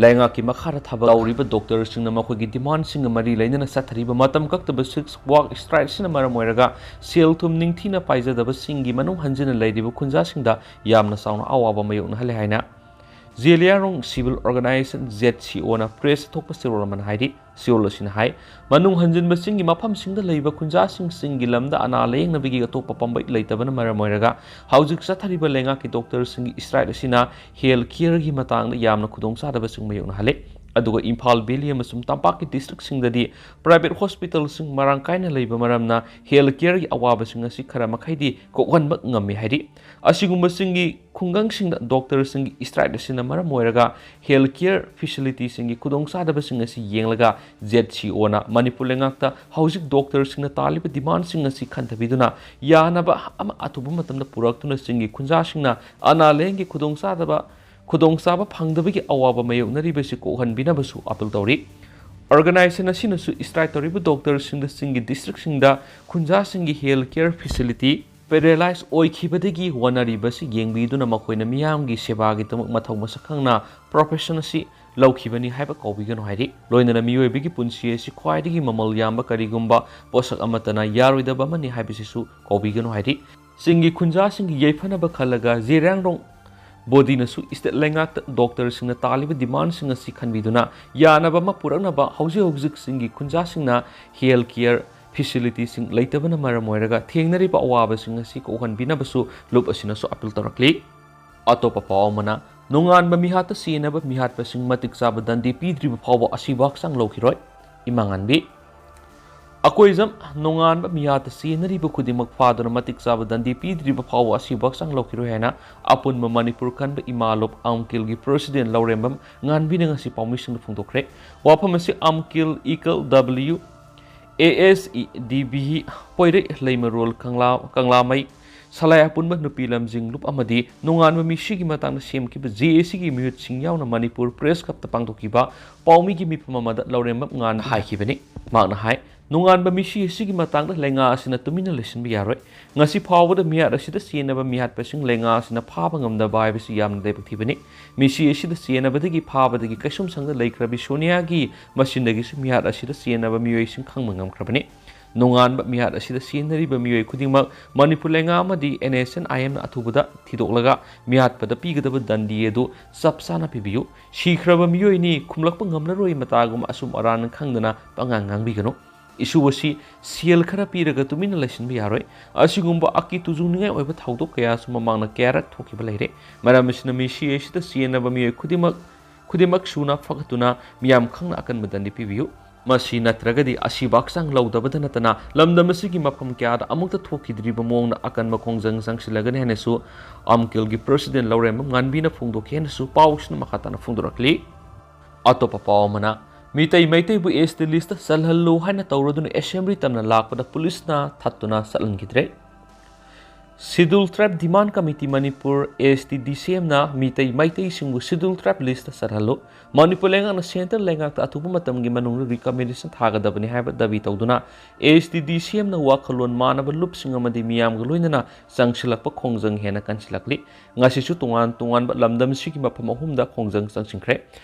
ꯂꯩꯉꯥꯛꯀꯤ ꯃꯈꯥꯗ ꯊꯕꯛ ꯇꯧꯔꯤꯕ doctor ꯁꯤꯡꯅ ꯃꯈꯣꯏꯒꯤ demand ꯁꯤꯡꯒ ꯃꯔꯤ ꯂꯩꯅꯅ ꯆꯠꯊꯔꯤꯕ ꯃꯇꯝ ꯀꯛꯇꯕ shift work strike ꯑꯁꯤꯅ ꯃꯔꯝ ꯑꯣꯏꯔꯒ ꯁꯦꯜ ꯊꯨꯝ ꯅꯤꯡꯊꯤꯅ ꯄꯥꯏꯖꯗꯕ ꯆꯤꯡꯒꯤ ꯃꯅꯨꯡ ꯍꯟꯖꯤꯟꯅ ꯂꯩꯔꯤꯕ ꯈꯨꯟꯖꯥꯁꯤꯡꯗ ꯌꯥꯝꯅ ꯆꯥꯎꯅ ꯑꯋꯥꯕ ꯃꯥꯌꯣꯛꯅꯍꯜꯂꯦ ꯍꯥꯏꯅ Zeliangrong Civil Organization, Z C O ꯅ press ꯊꯣꯛꯄ ꯆꯦꯔꯣꯜ ꯑꯃꯅ ꯍꯥꯏꯔꯤ꯫ ꯆꯦꯔꯣꯜ ꯑꯁꯤꯅ ꯍꯥꯏ, ꯃꯅꯨꯡ ꯍꯟꯖꯤꯟꯕꯁꯤꯡꯒꯤ ꯃꯐꯝꯁꯤꯡꯗ ꯂꯩꯕ ꯈꯨꯟꯖꯥꯁꯤꯡ ꯆꯤꯡꯒꯤ ꯂꯝꯗ ꯑꯅꯥ ꯂꯥꯌꯦꯡꯅꯕꯒꯤ ꯑꯇꯣꯞꯄ ꯄꯥꯝꯕꯩ ꯂꯩꯇꯕꯅ ꯃꯔꯝ ꯑꯣꯏꯔꯒ ꯍꯧꯖꯤꯛ ꯆꯠꯊꯔꯤꯕ ꯂꯩꯉꯥꯛꯀꯤ doctor ꯁꯤꯡꯒꯤ strike ꯑꯁꯤꯅ health care ꯒꯤ ꯃꯇꯥꯡꯗ ꯌꯥꯝꯅ ꯈꯨꯗꯣꯡꯆꯥꯗꯕꯁꯤꯡ ꯃꯥꯌꯣꯛꯅꯍꯜꯂꯦ꯫ ꯑꯗꯨꯒ ꯏꯝꯐꯥꯜ ꯚꯦꯂꯤ ꯑꯃꯁꯨꯡ ꯇꯝꯄꯥꯛꯀꯤ ꯗꯤꯁꯇ꯭ꯔꯤꯛꯁꯤꯡꯗꯗꯤ ꯄ꯭ꯔꯥꯏꯚꯦꯠ ꯍꯣꯁꯄꯤꯇꯥꯜꯁꯤꯡ ꯃꯔꯥꯡ ꯀꯥꯏꯅ ꯂꯩꯕ ꯃꯔꯝꯅ ꯍꯦꯜꯊ ꯀꯦꯌꯔꯒꯤ ꯑꯋꯥꯕꯁꯤꯡ ꯑꯁꯤ ꯈꯔ ꯃꯈꯩꯗꯤ ꯀꯣꯛꯍꯟꯕ ꯉꯝꯃꯤ ꯍꯥꯏꯔꯤ꯫ ꯑꯁꯤꯒꯨꯝꯕꯁꯤꯡꯒꯤ ꯈꯨꯡꯒꯪꯁꯤꯡꯗ ꯗꯣꯛꯇꯔꯁꯤꯡꯒꯤ ꯏꯁꯇ꯭ꯔꯥꯏꯛ ꯑꯁꯤꯅ ꯃꯔꯝ ꯑꯣꯏꯔꯒ ꯍꯦꯜꯊ ꯀꯦꯌꯔ ꯐꯦꯁꯤꯂꯤꯇꯤꯁꯤꯡꯒꯤ ꯈꯨꯗꯣꯡꯆꯥꯗꯕꯁꯤꯡ ꯑꯁꯤ ꯌꯦꯡꯂꯒ ꯖꯦꯠ ꯁꯤ ꯑꯣꯅ ꯃꯅꯤꯄꯨꯔ ꯂꯩꯉꯥꯛꯇ ꯍꯧꯖꯤꯛ ꯗꯣꯛꯇꯔꯁꯤꯡꯅ ꯇꯥꯜꯂꯤꯕ ꯗꯤꯃꯥꯟꯁꯤꯡ ꯑꯁꯤ ꯈꯟꯊꯕꯤꯗꯨꯅ ꯌꯥꯅꯕ ꯑꯃ ꯑꯊꯨꯕ ꯃꯇꯝꯗ ꯄꯨꯔꯛꯇꯨꯅ ꯆꯤꯡꯒꯤ ꯈꯨꯟꯖꯥꯁꯤꯡꯅ ꯑꯅꯥ ꯂꯥꯌꯦꯡꯒꯤ ꯈꯨꯗꯣꯡꯆꯥꯗꯕ ꯈꯨꯗꯣꯡꯆꯥꯕ ꯐꯪꯗꯕꯒꯤ ꯑꯋꯥꯕ ꯃꯥꯌꯣꯛꯅꯔꯤꯕꯁꯤ ꯀꯣꯛꯍꯟꯕꯤꯅꯕꯁꯨ ꯑꯥꯄꯤꯜ ꯇꯧꯔꯤ꯫ ꯑꯣꯔꯒꯅꯥꯏꯖꯦꯁꯟ ꯑꯁꯤꯅꯁꯨ ꯏꯁꯇ꯭ꯔꯥꯏꯛ ꯇꯧꯔꯤꯕ ꯗꯣꯛꯇꯔꯁꯤꯡꯗ ꯆꯤꯡꯒꯤ ꯗꯤꯁꯇ꯭ꯔꯤꯛꯁꯤꯡꯗ ꯈꯨꯟꯖꯥꯁꯤꯡꯒꯤ ꯍꯦꯜꯊ ꯀꯦꯌꯔ ꯐꯦꯁꯤꯂꯤꯇꯤ ꯄꯦꯔꯦꯂꯥꯏꯁ ꯑꯣꯏꯈꯤꯕꯗꯒꯤ ꯋꯥꯅꯔꯤꯕꯁꯤ ꯌꯦꯡꯕꯤꯗꯨꯅ ꯃꯈꯣꯏꯅ ꯃꯤꯌꯥꯝꯒꯤ ꯁꯦꯕꯥꯒꯤꯗꯃꯛ ꯃꯊꯧ ꯃꯁꯛ ꯈꯪꯅ ꯄ꯭ꯔꯣꯐꯦꯁꯟ ꯑꯁꯤ ꯂꯧꯈꯤꯕꯅꯤ ꯍꯥꯏꯕ ꯀꯥꯎꯕꯤꯒꯅꯨ ꯍꯥꯏꯔꯤ꯫ ꯂꯣꯏꯅꯅ ꯃꯤꯑꯣꯏꯕꯒꯤ ꯄꯨꯟꯁꯤ ꯑꯁꯤ ꯈ꯭ꯋꯥꯏꯗꯒꯤ ꯃꯃꯜ ꯌꯥꯝꯕ ꯀꯔꯤꯒꯨꯝꯕ ꯄꯣꯠꯁꯛ ꯑꯃꯠꯇꯅ ꯌꯥꯔꯣꯏꯗꯕ ꯑꯃꯅꯤ ꯍꯥꯏꯕꯁꯤꯁꯨ ꯀꯥꯎꯕꯤꯒꯅꯨ ꯍꯥꯏꯔꯤ꯫ ꯆꯤꯡꯒꯤ ꯈꯨꯟꯖꯥꯁꯤꯡꯒꯤ ꯌꯥꯏꯐꯅꯕ ꯈꯜꯂꯒ ꯖꯤꯔꯥꯡꯔꯣꯡ ꯕꯣꯗꯤꯅꯁꯨ ꯏꯁꯇꯦꯠ ꯂꯩꯉꯥꯛꯇ ꯗꯣꯛꯇꯔꯁꯤꯡꯅ ꯇꯥꯜꯂꯤꯕ ꯗꯤꯃꯥꯟꯁꯤꯡ ꯑꯁꯤ ꯈꯟꯕꯤꯗꯨꯅ ꯌꯥꯅꯕ ꯑꯃ ꯄꯨꯔꯛꯅꯕ ꯍꯧꯖꯤꯛ ꯍꯧꯖꯤꯛ ꯆꯤꯡꯒꯤ ꯈꯨꯟꯖꯥꯁꯤꯡꯅ ꯍꯦꯜꯊ ꯀꯦꯌꯔ ꯐꯦꯁꯤꯂꯤꯇꯤꯁꯤꯡ ꯂꯩꯇꯕꯅ ꯃꯔꯝ ꯑꯣꯏꯔꯒ ꯊꯦꯡꯅꯔꯤꯕ ꯑꯋꯥꯕꯁꯤꯡ ꯑꯁꯤ ꯀꯣꯛꯍꯟꯕꯤꯅꯕꯁꯨ ꯂꯨꯞ ꯑꯁꯤꯅꯁꯨ ꯑꯥꯄꯤꯜ ꯇꯧꯔꯛꯂꯤ꯫ ꯑꯇꯣꯞꯄ ꯄꯥꯎ ꯑꯃꯅ, ꯅꯣꯡꯉꯥꯟꯕ ꯃꯤꯍꯥꯠꯇ ꯆꯦꯟꯅꯕ ꯃꯤꯍꯥꯠꯄꯁꯤꯡ ꯃꯇꯤꯛ ꯆꯥꯕ ꯗꯟꯗꯤ ꯄꯤꯗ꯭ꯔꯤꯕ ꯐꯥꯎꯕ ꯑꯁꯤꯕ ꯍꯛꯆꯥꯡ ꯂꯧꯈꯤꯔꯣꯏ꯫ ꯏꯃꯥ ꯉꯥꯟꯕꯤ꯫ ꯑꯀꯣꯏꯖꯝ, ꯅꯣꯡꯉꯥꯟꯕ ꯃꯤꯍꯥꯠꯇ ꯆꯦꯟꯅꯔꯤꯕ ꯈꯨꯗꯤꯡꯃꯛ ꯐꯥꯗꯨꯅ ꯃꯇꯤꯛ ꯆꯥꯕ ꯗꯟꯗꯤ ꯄꯤꯗ꯭ꯔꯤꯕ ꯐꯥꯎꯕ ꯑꯁꯤꯕ ꯍꯛꯆꯥꯡ ꯂꯧꯈꯤꯔꯣꯏ ꯍꯥꯏꯅ ꯑꯄꯨꯟꯕ ꯃꯅꯤꯄꯨꯔ ꯀꯟꯕ ꯏꯃꯥ ꯂꯨꯞ ꯑꯝꯀꯤꯜꯒꯤ ꯄ꯭ꯔꯦꯁꯤꯗꯦꯟ ꯂꯧꯔꯦꯝꯕꯝ ꯉꯥꯟꯕꯤꯅ ꯉꯁꯤ ꯄꯥꯎꯃꯤꯁꯤꯡꯗ ꯐꯣꯡꯗꯣꯛꯈ꯭ꯔꯦ꯫ ꯋꯥꯐꯝ ꯑꯁꯤ ꯑꯝꯀꯤꯜ ꯏꯀꯜ W A S E D B Poirei Leimarol Kangla, ꯀꯪꯂꯥꯃꯩ ꯁꯂꯥꯏ ꯑꯄꯨꯟꯕ ꯅꯨꯄꯤ ꯂꯝꯖꯤꯡ ꯂꯨꯞ ꯑꯃꯗꯤ ꯅꯣꯡꯉꯥꯟꯕ ꯃꯤꯁꯤꯒꯤ ꯃꯇꯥꯡꯗ ꯁꯦꯝꯈꯤꯕ ꯖꯦ ꯑꯦ ꯁꯤꯒꯤ ꯃꯤꯍꯨꯠꯁꯤꯡ ꯌꯥꯎꯅ ꯃꯅꯤꯄꯨꯔ ꯄ꯭ꯔꯦꯁ ꯀ꯭ꯂꯕꯇ ꯄꯥꯡꯊꯣꯛꯈꯤꯕ ꯄꯥꯎꯃꯤꯒꯤ ꯃꯤꯐꯝ ꯑꯃꯗ ꯂꯧꯔꯦꯝꯕꯝ ꯉꯥꯟꯕ ꯍꯥꯏꯈꯤꯕꯅꯤ꯫ ꯃꯍꯥꯛꯅ ꯍꯥꯏ, ꯅꯣꯡꯉꯥꯟꯕ ꯃꯤꯁꯤ ꯑꯁꯤꯒꯤ ꯃꯇꯥꯡꯗ ꯂꯩꯉꯥꯛ ꯑꯁꯤꯅ ꯇꯨꯃꯤꯟꯅ ꯂꯩꯁꯤꯟꯕ ꯌꯥꯔꯣꯏ꯫ ꯉꯁꯤ ꯐꯥꯎꯕꯗ ꯃꯤꯍꯥꯠ ꯑꯁꯤꯗ ꯆꯦꯟꯅꯕ ꯃꯤꯍꯥꯠꯄꯁꯤꯡ ꯂꯩꯉꯥꯛ ꯑꯁꯤꯅ ꯐꯥꯕ ꯉꯝꯗꯕ ꯍꯥꯏꯕꯁꯤ ꯌꯥꯝꯅ ꯂꯥꯏꯕꯛ ꯊꯤꯕꯅꯤ꯫ ꯃꯤꯁꯤ ꯑꯁꯤꯗ ꯆꯦꯟꯅꯕꯗꯒꯤ ꯐꯥꯕꯗꯒꯤ ꯀꯩꯁꯨꯝꯁꯪꯗ ꯂꯩꯈ꯭ꯔꯕꯤ ꯁꯣꯅꯤꯌꯥꯒꯤ ꯃꯆꯤꯟꯗꯒꯤꯁꯨ ꯃꯤꯍꯥꯠ ꯑꯁꯤꯗ ꯆꯦꯟꯅꯕ ꯃꯤꯑꯣꯏꯁꯤꯡ ꯈꯪꯕ ꯉꯝꯈ꯭ꯔꯕꯅꯤ꯫ ꯅꯣꯡꯉꯥꯟꯕ ꯃꯤꯍꯥꯠ ꯑꯁꯤꯗ ꯆꯦꯟꯅꯔꯤꯕ ꯃꯤꯑꯣꯏ ꯈꯨꯗꯤꯡꯃꯛ ꯃꯅꯤꯄꯨꯔ ꯂꯩꯉꯥꯛ ꯑꯃꯗꯤ ꯑꯦꯟ ꯑꯦꯁ ꯑꯦꯟ ꯑꯥꯏ ꯑꯦꯝꯅ ꯑꯊꯨꯕꯗ ꯊꯤꯗꯣꯛꯂꯒ ꯃꯤꯍꯥꯠꯄꯗ ꯄꯤꯒꯗꯕ ꯗꯟꯗꯤ ꯑꯗꯨ ꯆꯞ ꯆꯥꯅ ꯄꯤꯕꯤꯌꯨ꯫ ꯁꯤꯈ꯭ꯔꯕ ꯃꯤꯑꯣꯏꯅꯤ ꯈꯨꯝꯂꯛꯄ ꯉꯝꯂꯔꯣꯏ ꯃꯇꯥꯒꯨꯝꯕ ꯑꯁꯨꯝ ꯑꯔꯥꯟ ꯈꯪꯗꯅ ꯄꯉꯥꯡ ꯉꯥꯡꯕꯤꯒꯅꯨ꯫ ꯏꯁꯨ ꯑꯁꯤ ꯁꯦꯜ ꯈꯔ ꯄꯤꯔꯒ ꯇꯨꯃꯤꯟꯅ ꯂꯩꯁꯤꯟꯕ ꯌꯥꯔꯣꯏ꯫ ꯑꯁꯤꯒꯨꯝꯕ ꯑꯀꯤ ꯇꯨꯖꯨꯡꯅꯤꯡꯉꯥꯏ ꯑꯣꯏꯕ ꯊꯧꯗꯣꯛ ꯀꯌꯥꯁꯨ ꯃꯃꯥꯡꯗ ꯀꯌꯥꯔꯛ ꯊꯣꯛꯈꯤꯕ ꯂꯩꯔꯦ꯫ ꯃꯔꯝ ꯑꯁꯤꯅ ꯃꯤꯁꯤ ꯑꯁꯤꯗ ꯆꯦꯟꯅꯕ ꯃꯤꯑꯣꯏ ꯈꯨꯗꯤꯡꯃꯛ ꯈꯨꯗꯤꯡꯃꯛ ꯁꯨꯅ ꯐꯒꯠꯇꯨꯅ ꯃꯤꯌꯥꯝ ꯈꯪꯅ ꯑꯀꯟꯕ ꯗꯟꯗꯤ ꯄꯤꯕꯤꯌꯨ꯫ ꯃꯁꯤ ꯅꯠꯇ꯭ꯔꯒꯗꯤ ꯑꯁꯤꯕ ꯍꯛꯆꯥꯡ ꯂꯧꯗꯕꯗ ꯅꯠꯇꯅ ꯂꯝꯗꯝ ꯑꯁꯤꯒꯤ ꯃꯐꯝ ꯀꯌꯥꯗ ꯑꯃꯨꯛꯇ ꯊꯣꯛꯈꯤꯗ꯭ꯔꯤꯕ ꯃꯑꯣꯡꯗ ꯑꯀꯟꯕ ꯈꯣꯡꯖꯪ ꯆꯪꯁꯤꯜꯂꯒꯅꯤ ꯍꯥꯏꯅꯁꯨ ꯑꯝꯀꯤꯜꯒꯤ ꯄ꯭ꯔꯁꯤꯗꯦꯟ ꯂꯧꯔꯦꯝꯕꯝ ꯉꯥꯟꯕꯤꯅ ꯐꯣꯡꯗꯣꯛꯈꯤ ꯍꯥꯏꯅꯁꯨ ꯄꯥꯎꯁꯤꯅ ꯃꯈꯥ ꯇꯥꯅ ꯐꯣꯡꯗꯣꯔꯛꯂꯤ꯫ ꯑꯇꯣꯞꯄ ꯄꯥꯎ ꯑꯃꯅ, ꯃꯤꯇꯩ ꯃꯩꯇꯩꯕꯨ ꯑꯦꯁ ꯇꯤ ꯂꯤꯁꯇ ꯆꯜꯍꯜꯂꯨ ꯍꯥꯏꯅ ꯇꯧꯔꯗꯨꯅ ꯑꯦꯁꯦꯝꯕ꯭ꯂꯤ ꯇꯝꯅ ꯂꯥꯛꯄꯗ ꯄꯨꯂꯤꯁꯅ ꯊꯠꯇꯨꯅ ꯆꯠꯍꯟꯈꯤꯗ꯭ꯔꯦ꯫ ꯁꯤꯗꯨꯜ ꯇ꯭ꯔꯥꯏꯕ ꯗꯤꯃꯥꯟ ꯀꯃꯤꯇꯤ ꯃꯅꯤꯄꯨꯔ, ꯑꯦꯁ ꯇꯤ ꯗꯤ ꯁꯤ ꯑꯦꯝꯅ ꯃꯤꯇꯩ ꯃꯩꯇꯩꯁꯤꯡꯕꯨ ꯁꯤꯗꯨꯜ ꯇ꯭ꯔꯥꯏꯕ ꯂꯤꯁꯇ ꯆꯜꯍꯜꯂꯨ, ꯃꯅꯤꯄꯨꯔ ꯂꯩꯉꯥꯛꯅ ꯁꯦꯟꯇꯔ ꯂꯩꯉꯥꯛꯇ ꯑꯊꯨꯕ ꯃꯇꯝꯒꯤ ꯃꯅꯨꯡꯗ ꯔꯤꯀꯃꯦꯟꯗꯦꯁꯟ ꯊꯥꯒꯗꯕꯅꯤ ꯍꯥꯏꯕ ꯗꯥꯕꯤ ꯇꯧꯗꯨꯅ ꯑꯦꯁ ꯇꯤ ꯗꯤ ꯁꯤ ꯑꯦꯝꯅ ꯋꯥꯈꯜꯂꯣꯟ ꯃꯥꯟꯅꯕ ꯂꯨꯞꯁꯤꯡ ꯑꯃꯗꯤ ꯃꯤꯌꯥꯝꯒ ꯂꯣꯏꯅꯅ ꯆꯪꯁꯤꯜꯂꯛꯄ ꯈꯣꯡꯖꯪ ꯍꯦꯟꯅ ꯀꯟꯁꯤꯜꯂꯛꯂꯤ꯫ ꯉꯁꯤꯁꯨ ꯇꯣꯉꯥꯟ ꯇꯣꯉꯥꯟꯕ ꯂꯝꯗꯝꯁꯤꯒꯤ ꯃꯐꯝ ꯑꯍꯨꯝꯗ ꯈꯣꯡꯖꯪ ꯆꯪꯁꯤꯟꯈ꯭ꯔꯦ꯫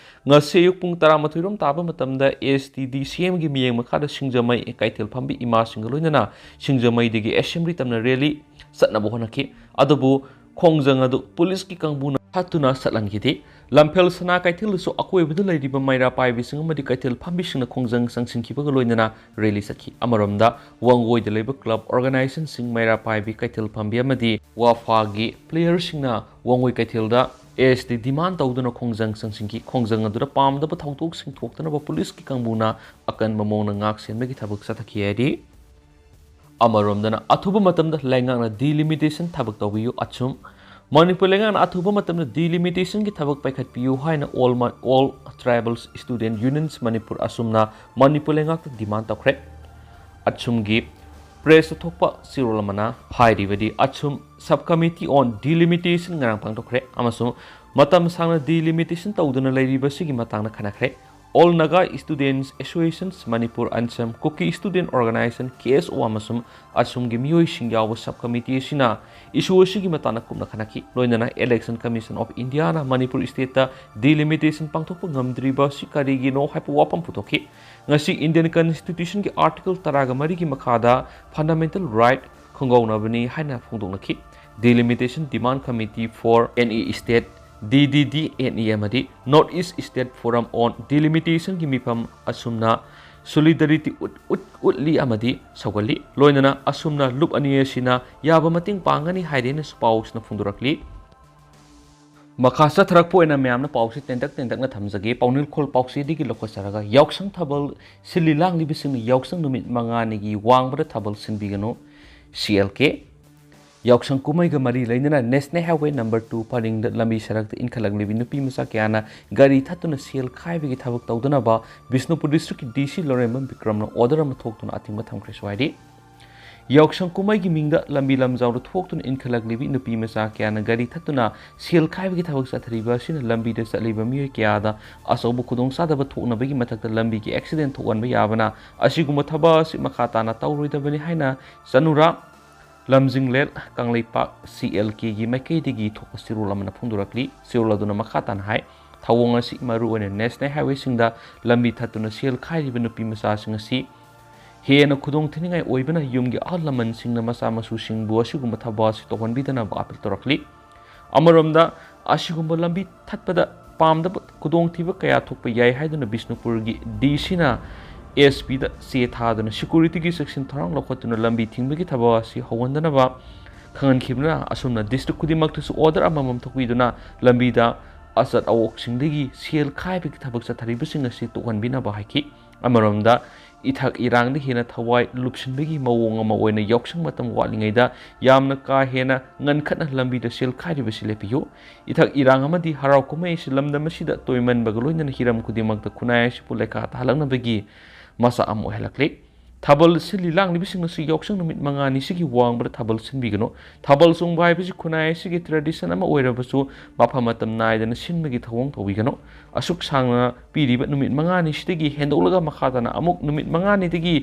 ꯉꯁꯤ ꯑꯌꯨꯛ ꯄꯨꯡ ꯇꯔꯥꯃꯥꯊꯣꯏ ꯔꯣꯝ ꯇꯥꯕ ꯃꯇꯝꯗ ꯑꯦꯁ ꯇꯤ ꯗꯤ ꯁꯤ ꯑꯦꯝꯒꯤ ꯃꯤꯠꯌꯦꯡ ꯃꯈꯥꯗ ꯁꯤꯡꯖꯃꯩ ꯀꯩꯊꯦꯜ ꯐꯝꯕꯤ ꯏꯃꯥꯁꯤꯡꯒ ꯂꯣꯏꯅꯅ ꯁꯤꯡꯖꯃꯩꯗꯒꯤ ꯑꯦꯁꯦꯝꯕ꯭ꯂꯤ ꯇꯝꯅ ꯔꯦꯂꯤ ꯆꯠꯅꯕ ꯍꯣꯠꯅꯈꯤ꯫ ꯑꯗꯨꯕꯨ ꯈꯣꯡꯖꯪ ꯑꯗꯨ ꯄꯨꯂꯤꯁꯀꯤ ꯀꯥꯡꯕꯨꯅ ꯊꯠꯇꯨꯅ ꯆꯠꯍꯟꯈꯤꯗꯦ꯫ ꯂꯝꯐꯦꯜ ꯁꯅꯥ ꯀꯩꯊꯦꯜꯗꯁꯨ ꯑꯀꯣꯏꯕꯗ ꯂꯩꯔꯤꯕ ꯃꯩꯔꯥ ꯄꯥꯏꯕꯤꯁꯤꯡ ꯑꯃꯗꯤ ꯀꯩꯊꯦꯜ ꯐꯝꯕꯤꯁꯤꯡꯅ ꯈꯣꯡꯖꯪ ꯆꯪꯁꯤꯟꯈꯤꯕꯒ ꯂꯣꯏꯅꯅ ꯔꯦꯂꯤ ꯆꯠꯈꯤ꯫ ꯑꯃꯔꯣꯝꯗ, ꯋꯥꯡꯒꯣꯏꯗ ꯂꯩꯕ ꯀ꯭ꯂꯕ ꯑꯣꯔꯒꯅꯥꯏꯖꯦꯁꯟꯁꯤꯡ, ꯃꯩꯔꯥ ꯄꯥꯏꯕꯤ ꯀꯩꯊꯦꯜ ꯐꯝꯕꯤ ꯑꯃꯗꯤ ꯋꯥꯐꯥꯒꯤ ꯄ꯭ꯂꯦꯌꯔꯁꯤꯡꯅ ꯋꯥꯡꯒꯣꯏ ꯀꯩꯊꯦꯜꯗ ꯑꯦꯁ ꯇꯤ ꯗꯤꯃꯥꯟ ꯇꯧꯗꯨꯅ ꯈꯣꯡꯖꯪ ꯆꯪꯁꯤꯟꯈꯤ꯫ ꯈꯣꯡꯖꯪ ꯑꯗꯨꯗ ꯄꯥꯝꯗꯕ ꯊꯧꯗꯣꯛꯁꯤꯡ ꯊꯣꯛꯇꯅꯕ ꯄꯨꯂꯤꯁꯀꯤ ꯀꯥꯡꯕꯨꯅ ꯑꯀꯟꯕ ꯃꯑꯣꯡꯗ ꯉꯥꯛ ꯁꯦꯟꯕꯒꯤ ꯊꯕꯛ ꯆꯠꯊꯈꯤ ꯍꯥꯏꯔꯤ꯫ ꯑꯃꯔꯣꯝꯗꯅ, ꯑꯊꯨꯕ ꯃꯇꯝꯗ ꯂꯩꯉꯥꯛꯅ ꯗꯤꯂꯤꯃꯤꯇꯦꯁꯟ ꯊꯕꯛ ꯇꯧꯕꯤꯌꯨ꯫ ꯑꯁꯨꯝ, ꯃꯅꯤꯄꯨꯔ ꯂꯩꯉꯥꯛꯅ ꯑꯊꯨꯕ ꯃꯇꯝꯗ ꯗꯤꯂꯤꯃꯤꯇꯦꯁꯟꯒꯤ ꯊꯕꯛ ꯄꯥꯏꯈꯠꯄꯤꯌꯨ ꯍꯥꯏꯅ All Ma-, All Tribals Student Unions Manipur, ꯑꯁꯨꯝꯅ ꯃꯅꯤꯄꯨꯔ ꯂꯩꯉꯥꯛꯇ ꯗꯤꯃꯥꯟ ꯇꯧꯈ꯭ꯔꯦ꯫ ꯑꯁꯨꯝꯒꯤ ꯄ꯭ꯔꯦꯁꯇ ꯊꯣꯛꯄ ꯆꯦꯔꯣꯜ ꯑꯃꯅ ꯍꯥꯏꯔꯤꯕꯗꯤ, ꯑꯁꯨꯝ Sub Committee on Delimitation ꯉꯔꯥꯡ ꯄꯥꯡꯊꯣꯛꯈ꯭ꯔꯦ ꯑꯃꯁꯨꯡ ꯃꯇꯝ ꯁꯥꯡꯅ ꯗꯤꯂꯤꯃꯤꯇꯦꯁꯟ ꯇꯧꯗꯨꯅ ꯂꯩꯔꯤꯕꯁꯤꯒꯤ ꯃꯇꯥꯡꯗ ꯈꯟꯅꯈ꯭ꯔꯦ꯫ All Naga Students Associations Manipur ꯑꯃꯁꯨꯡ Kuki Student Organization, ꯀꯦ ꯑꯦꯁ ꯑꯣ, ꯑꯃꯁꯨꯡ ꯑꯁꯨꯝꯒꯤ ꯃꯤꯑꯣꯏꯁꯤꯡ ꯌꯥꯎꯕ ꯁꯕ ꯀꯃꯤꯇꯤ ꯑꯁꯤꯅ ꯏꯁꯨ ꯑꯁꯤꯒꯤ ꯃꯇꯥꯡꯗ ꯀꯨꯞꯅ ꯈꯟꯅꯈꯤ꯫ ꯂꯣꯏꯅꯅ Election Commission of Indiaꯅ ꯃꯅꯤꯄꯨꯔ ꯁ꯭ꯇꯦꯠꯇ ꯗꯤꯂꯤꯃꯤꯇꯦꯁꯟ ꯄꯥꯡꯊꯣꯛꯄ ꯉꯝꯗ꯭ꯔꯤꯕ ꯑꯁꯤ ꯀꯔꯤꯒꯤꯅꯣ ꯍꯥꯏꯕ ꯋꯥꯐꯝ ꯄꯨꯊꯣꯛꯈꯤ꯫ ꯉꯁꯤ Indian Constitutionꯒꯤ Article ꯇꯔꯥꯒ ꯃꯔꯤꯒꯤ ꯃꯈꯥꯗ fundamental right ꯈꯣꯡꯒꯥꯎꯅꯕꯅꯤ ꯍꯥꯏꯅ ꯐꯣꯡꯗꯣꯛꯅꯈꯤ꯫ Delimitation Demand Committee for any State, D D D N E, ꯑꯃꯗꯤ North East State Forum on Delimitationꯒꯤ ꯃꯤꯐꯝ ꯑꯁꯨꯝꯅ solidarity ꯎꯠ-, ꯎꯠ-, ꯎꯠꯂꯤ ꯑꯃꯗꯤ ꯁꯧꯒꯠꯂꯤ꯫ ꯂꯣꯏꯅꯅ ꯑꯁꯨꯝꯅ ꯂꯨꯞ ꯑꯅꯤ ꯑꯁꯤꯅ ꯌꯥꯕ ꯃꯇꯦꯡ ꯄꯥꯡꯒꯅꯤ ꯍꯥꯏꯔꯦꯅꯁꯨ ꯄꯥꯎꯁꯤꯅ ꯐꯣꯡꯗꯣꯔꯛꯂꯤ꯫ ꯃꯈꯥ ꯆꯠꯊꯔꯛꯄ ꯑꯣꯏꯅ ꯃꯌꯥꯝꯅ ꯄꯥꯎꯁꯤ ꯇꯦꯟꯇꯛ ꯇꯦꯟꯇꯛꯅ ꯊꯝꯖꯒꯦ꯫ ꯄꯥꯎꯅꯤꯜꯈꯣꯜ ꯄꯥꯎꯆꯦꯗꯒꯤ ꯂꯧꯈꯠꯆꯔꯒ, ꯌꯥꯎꯁꯪ ꯊꯥꯕꯜ ꯁꯤꯜꯂꯤ ꯂꯥꯡꯂꯤꯕꯁꯤꯡꯅ ꯌꯥꯎꯁꯪ ꯅꯨꯃꯤꯠ ꯃꯉꯥꯅꯤꯒꯤ ꯋꯥꯡꯃꯗ ꯊꯥꯕꯜ ꯁꯤꯟꯕꯤꯒꯅꯨ, ꯁꯤ ꯑꯦꯜ ꯀꯦ꯫ ꯌꯥꯎꯁꯪ ꯀꯨꯝꯍꯩꯒ ꯃꯔꯤ ꯂꯩꯅꯅ National Highway number two ꯄꯔꯤꯡꯗ ꯂꯝꯕꯤ ꯁꯔꯛꯇ ꯏꯟꯈꯠꯂꯛꯂꯤꯕꯤ ꯅꯨꯄꯤ ꯃꯆꯥ ꯀꯌꯥꯅ ꯒꯥꯔꯤ ꯊꯠꯇꯨꯅ ꯁꯦꯜ ꯈꯥꯏꯕꯒꯤ ꯊꯕꯛ ꯇꯧꯗꯅꯕ ꯕꯤꯁꯅꯨꯄꯨꯔ district ꯀꯤ D C ꯂꯧꯔꯦꯝꯕꯝ ꯕꯤꯀ꯭ꯔꯝꯅ order ꯑꯃ ꯊꯣꯛꯇꯨꯅ ꯑꯊꯤꯡꯕ ꯊꯝꯈ꯭ꯔꯦꯁꯨ ꯍꯥꯏꯔꯤ꯫ ꯌꯥꯎꯁꯪ ꯀꯨꯝꯍꯩꯒꯤ ꯃꯤꯡꯗ ꯂꯝꯕꯤ ꯂꯝꯖꯥꯎꯗ ꯊꯣꯛꯇꯨꯅ ꯏꯟꯈꯠꯂꯛꯂꯤꯕꯤ ꯅꯨꯄꯤ ꯃꯆꯥ ꯀꯌꯥꯅ ꯒꯥꯔꯤ ꯊꯠꯇꯨꯅ ꯁꯦꯜ ꯈꯥꯏꯕꯒꯤ ꯊꯕꯛ ꯆꯠꯊꯔꯤꯕ ꯑꯁꯤꯅ ꯂꯝꯕꯤꯗ ꯆꯠꯂꯤꯕ ꯃꯤꯑꯣꯏ ꯀꯌꯥꯗ ꯑꯆꯧꯕ ꯈꯨꯗꯣꯡꯆꯥꯗꯕ ꯊꯣꯛꯅꯕꯒꯤ ꯃꯊꯛꯇ ꯂꯝꯕꯤꯒꯤ accident ꯊꯣꯛꯍꯟꯕ ꯌꯥꯕꯅ, ꯑꯁꯤꯒꯨꯝꯕ ꯊꯕꯛ ꯑꯁꯤ ꯃꯈꯥ ꯇꯥꯅ ꯇꯧꯔꯣꯏꯗꯕꯅꯤ ꯍꯥꯏꯅ ꯆꯅꯨꯔꯥ ꯂꯝꯖꯤꯡꯂꯦꯜ ꯀꯪꯂꯩꯄꯥꯛ C L K ꯒꯤ ꯃꯥꯏꯀꯩꯗꯒꯤ ꯊꯣꯛꯄ ꯆꯦꯔꯣꯜ ꯑꯃꯅ ꯐꯣꯡꯗꯣꯔꯛꯂꯤ꯫ ꯆꯦꯔꯣꯜ ꯑꯗꯨꯅ ꯃꯈꯥ ꯇꯥꯅ ꯍꯥꯏ, ꯊꯧꯑꯣꯡ ꯑꯁꯤ ꯃꯔꯨꯑꯣꯏꯅ National Highway ꯁꯤꯡꯗ ꯂꯝꯕꯤ ꯊꯠꯇꯨꯅ ꯁꯦꯜ ꯈꯥꯏꯔꯤꯕ ꯅꯨꯄꯤ ꯃꯆꯥꯁꯤꯡ ꯑꯁꯤ ꯍꯦꯟꯅ ꯈꯨꯗꯣꯡ ꯊꯤꯅꯤꯡꯉꯥꯏ ꯑꯣꯏꯕꯅ ꯌꯨꯝꯒꯤ ꯑꯍꯜ ꯂꯃꯟꯁꯤꯡꯅ ꯃꯆꯥ ꯃꯁꯨꯁꯤꯡꯕꯨ ꯑꯁꯤꯒꯨꯝꯕ ꯊꯕꯛ ꯑꯁꯤ ꯇꯧꯍꯟꯕꯤꯗꯅꯕ appeal ꯇꯧꯔꯛꯂꯤ꯫ ꯑꯃꯔꯣꯝꯗ, ꯑꯁꯤꯒꯨꯝꯕ ꯂꯝꯕꯤ ꯊꯠꯄꯗ ꯄꯥꯝꯗꯕ ꯈꯨꯗꯣꯡꯊꯤꯕ ꯀꯌꯥ ꯊꯣꯛꯄ ꯌꯥꯏ ꯍꯥꯏꯗꯨꯅ ꯕꯤꯁꯅꯨꯄꯨꯔꯒꯤ D C ꯅ S P ꯗ ꯆꯦ ꯊꯥꯗꯨꯅ security ꯒꯤ ꯆꯦꯛꯁꯤꯟ ꯊꯧꯔꯥꯡ ꯂꯧꯈꯠꯇꯨꯅ ꯂꯝꯕꯤ ꯊꯤꯡꯕꯒꯤ ꯊꯕꯛ ꯑꯁꯤ ꯍꯧꯍꯟꯗꯅꯕ ꯈꯪꯍꯟꯈꯤꯕꯅ, ꯑꯁꯨꯝꯅ district ꯈꯨꯗꯤꯡꯃꯛꯇꯁꯨ order ꯑꯃꯃꯝ ꯊꯣꯛꯄꯤꯗꯨꯅ ꯂꯝꯕꯤꯗ ꯑꯆꯠ ꯑꯋꯣꯛꯁꯤꯡꯗꯒꯤ ꯁꯦꯜ ꯈꯥꯏꯕꯒꯤ ꯊꯕꯛ ꯆꯠꯊꯔꯤꯕꯁꯤꯡ ꯑꯁꯤ ꯇꯣꯛꯍꯟꯕꯤꯅꯕ ꯍꯥꯏꯈꯤ꯫ ꯑꯃꯔꯣꯝꯗ, ꯏꯊꯛ ꯏꯔꯥꯡꯗ ꯍꯦꯟꯅ ꯊꯋꯥꯏ ꯂꯨꯞꯁꯤꯟꯕꯒꯤ ꯃꯑꯣꯡ ꯑꯃ ꯑꯣꯏꯅ ꯌꯥꯎꯁꯪ ꯃꯇꯝ ꯋꯥꯠꯂꯤꯉꯩꯗ ꯌꯥꯝꯅ ꯀꯥ ꯍꯦꯟꯅ ꯉꯟꯈꯠꯅ ꯂꯝꯕꯤꯗ ꯁꯦꯜ ꯈꯥꯏꯔꯤꯕꯁꯤ ꯂꯦꯞꯄꯤꯌꯨ꯫ ꯏꯊꯛ ꯏꯔꯥꯡ ꯑꯃꯗꯤ ꯍꯔꯥꯎ ꯀꯨꯝꯍꯩ ꯑꯁꯤ ꯂꯝꯗꯝ ꯑꯁꯤꯗ ꯇꯣꯏꯃꯟꯕꯒ ꯂꯣꯏꯅꯅ ꯍꯤꯔꯝ ꯈꯨꯗꯤꯡꯃꯛꯇ ꯈꯨꯟꯅꯥꯏ ꯑꯁꯤꯕꯨ ꯂꯩꯈꯥ ꯇꯥꯍꯜꯂꯛꯅꯕꯒꯤ ꯃꯆꯥꯛ ꯑꯃ ꯑꯣꯏꯍꯜꯂꯛꯂꯤ꯫ ꯊꯥꯕꯜ ꯁꯤꯜꯂꯤ ꯂꯥꯡꯂꯤꯕꯁꯤꯡꯅꯁꯨ ꯌꯥꯎꯁꯪ ꯅꯨꯃꯤꯠ ꯃꯉꯥꯅꯤꯁꯤꯒꯤ ꯋꯥꯡꯃꯗ ꯊꯥꯕꯜ ꯁꯤꯟꯕꯤꯒꯅꯨ꯫ ꯊꯥꯕꯜ ꯆꯣꯡꯕ ꯍꯥꯏꯕꯁꯤ ꯈꯨꯟꯅꯥꯏ ꯑꯁꯤꯒꯤ tradition ꯑꯃ ꯑꯣꯏꯔꯕꯁꯨ ꯃꯐꯝ ꯃꯇꯝ ꯅꯥꯏꯗꯅ ꯁꯤꯟꯕꯒꯤ ꯊꯧꯑꯣꯡ ꯇꯧꯕꯤꯒꯅꯨ꯫ ꯑꯁꯨꯛ ꯁꯥꯡꯅ ꯄꯤꯔꯤꯕ ꯅꯨꯃꯤꯠ ꯃꯉꯥꯅꯤꯁꯤꯗꯒꯤ ꯍꯦꯟꯗꯣꯛꯂꯒ ꯃꯈꯥ ꯇꯥꯅ ꯑꯃꯨꯛ ꯅꯨꯃꯤꯠ ꯃꯉꯥꯅꯤꯗꯒꯤ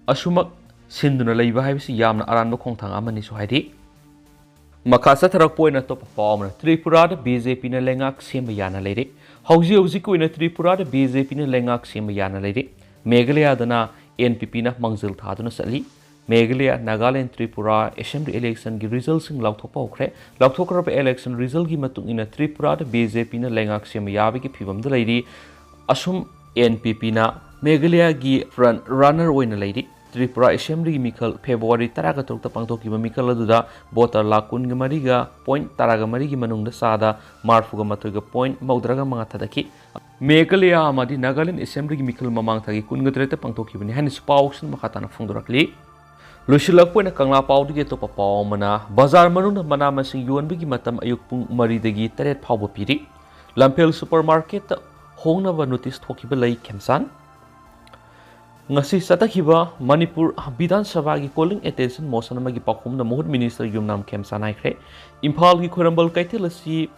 ꯑꯁꯨꯃꯛ ꯁꯤꯟꯗꯨꯅ ꯂꯩꯕ ꯍꯥꯏꯕꯁꯤ ꯌꯥꯝꯅ ꯑꯔꯥꯟꯕ ꯈꯣꯡꯊꯥꯡ ꯑꯃꯅꯤꯁꯨ ꯍꯥꯏꯔꯤ꯫ ꯃꯈꯥ ꯆꯠꯊꯔꯛꯄ ꯑꯣꯏꯅ ꯑꯇꯣꯞꯄ ꯄꯥꯎ ꯑꯃꯅ, ꯇ꯭ꯔꯤꯄꯨꯔꯥꯗ B J P ꯅ ꯂꯩꯉꯥꯛ ꯁꯦꯝꯕ ꯌꯥꯅ ꯂꯩꯔꯦ꯫ ꯍꯧꯖꯤꯛ ꯍꯧꯖꯤꯛꯀꯤ ꯑꯣꯏꯅ ꯇ꯭ꯔꯤꯄꯨꯔꯥꯗ B J P ꯅ ꯂꯩꯉꯥꯛ ꯁꯦꯝꯕ ꯌꯥꯅ ꯂꯩꯔꯦ꯫ ꯃꯦꯘꯥꯂꯌꯥꯗꯅ N P P ꯅ ꯃꯥꯡꯖꯤꯜ ꯊꯥꯗꯨꯅ ꯆꯠꯂꯤ꯫ ꯃꯦꯘꯥꯂꯌꯥ, ꯅꯥꯒꯥꯂꯦꯟ, ꯇ꯭ꯔꯤꯄꯨꯔꯥ assembly election ꯒꯤ result ꯁꯤꯡ ꯂꯥꯎꯊꯣꯛꯄ ꯍꯧꯈ꯭ꯔꯦ꯫ ꯂꯥꯎꯊꯣꯛꯈ꯭ꯔꯕ election result ꯀꯤ ꯃꯇꯨꯡ ꯏꯟꯅ ꯇ꯭ꯔꯤꯄꯨꯔꯥꯗ B J P ꯅ ꯂꯩꯉꯥꯛ ꯁꯦꯝꯕ ꯌꯥꯕꯒꯤ ꯐꯤꯕꯝꯗ ꯂꯩꯔꯤ꯫ ꯑꯁꯨꯝ N P P ꯅ ꯃꯦꯘꯥꯂꯌꯥꯒꯤ front runner ꯑꯣꯏꯅ ꯂꯩꯔꯤ꯫ ꯇ꯭ꯔꯤꯄꯨꯔꯥ ꯑꯦꯁꯦꯝꯕ꯭ꯂꯤꯒꯤ ꯃꯤꯈꯜ ꯐꯦꯕ꯭ꯔꯨꯋꯥꯔꯤ ꯇꯔꯥꯒ ꯇꯔꯨꯛꯇ ꯄꯥꯡꯊꯣꯛꯈꯤꯕ ꯃꯤꯈꯜ ꯑꯗꯨꯗ ꯚꯣꯇꯔ ꯂꯥꯈ ꯀꯨꯟꯒ ꯃꯔꯤꯒ ꯄꯣꯏꯟ ꯇꯔꯥꯒ ꯃꯔꯤꯒꯤ ꯃꯅꯨꯡꯗ ꯆꯥꯗ ꯃꯔꯤꯐꯨꯒ ꯃꯥꯊꯣꯏꯒ ꯄꯣꯏꯟ ꯃꯧꯗ꯭ꯔꯥꯒ ꯃꯉꯥ ꯊꯥꯗꯈꯤ꯫ ꯃꯦꯘꯥꯂꯌꯥ ꯑꯃꯗꯤ ꯅꯥꯒꯥꯂꯦꯟ ꯑꯦꯁꯦꯝꯕ꯭ꯂꯤꯒꯤ ꯃꯤꯈꯜ ꯃꯃꯥꯡ ꯊꯥꯒꯤ ꯀꯨꯟꯒ ꯇꯔꯦꯠꯇ ꯄꯥꯡꯊꯣꯛꯈꯤꯕꯅꯤ ꯍꯥꯏꯅꯁꯨ ꯄꯥꯎꯁꯤꯡ ꯃꯈꯥ ꯇꯥꯅ ꯐꯣꯡꯗꯣꯔꯛꯂꯤ꯫ ꯂꯣꯏꯁꯤꯜꯂꯛꯄ ꯑꯣꯏꯅ ꯀꯪꯂꯥ ꯄꯥꯎꯗꯒꯤ ꯑꯇꯣꯞꯄ ꯄꯥꯎ ꯑꯃꯅ, ꯕꯖꯥꯔ ꯃꯅꯨꯡꯗ ꯃꯅꯥ ꯃꯁꯤꯡ ꯌꯣꯟꯕꯒꯤ ꯃꯇꯝ ꯑꯌꯨꯛ ꯄꯨꯡ ꯃꯔꯤꯗꯒꯤ ꯇꯔꯦꯠ ꯐꯥꯎꯕ ꯄꯤꯔꯤ꯫ ꯂꯝꯐꯦꯜ ꯁꯨꯄꯔ ꯃꯥꯔꯀꯦꯠꯇ ꯍꯣꯡꯅꯕ ꯅꯣꯇꯤꯁ ꯊꯣꯛꯈꯤꯕ ꯂꯩ꯫ ꯈꯦꯝꯆꯥꯟ꯫ ꯉꯁꯤ ꯆꯠꯊꯈꯤꯕ ꯃꯅꯤꯄꯨꯔ ꯕꯤꯙꯥꯟ ꯁꯚꯥꯒꯤ ꯀꯣꯂꯤꯡ ꯑꯦꯇꯦꯟꯁꯟ ꯃꯣꯁꯟ ꯑꯃꯒꯤ ꯄꯥꯎꯈꯨꯝꯗ ꯃꯍꯨꯠ ꯃꯤꯅꯤꯁꯇꯔ ꯌꯨꯝꯅꯥꯝ ꯈꯦꯝꯆꯥꯟ ꯍꯥꯏꯈ꯭ꯔꯦ꯫ ꯏꯝꯐꯥꯜꯒꯤ ꯈ꯭ꯋꯥꯏꯔꯝꯕꯟ ꯀꯩꯊꯦꯜ ꯑꯁꯤ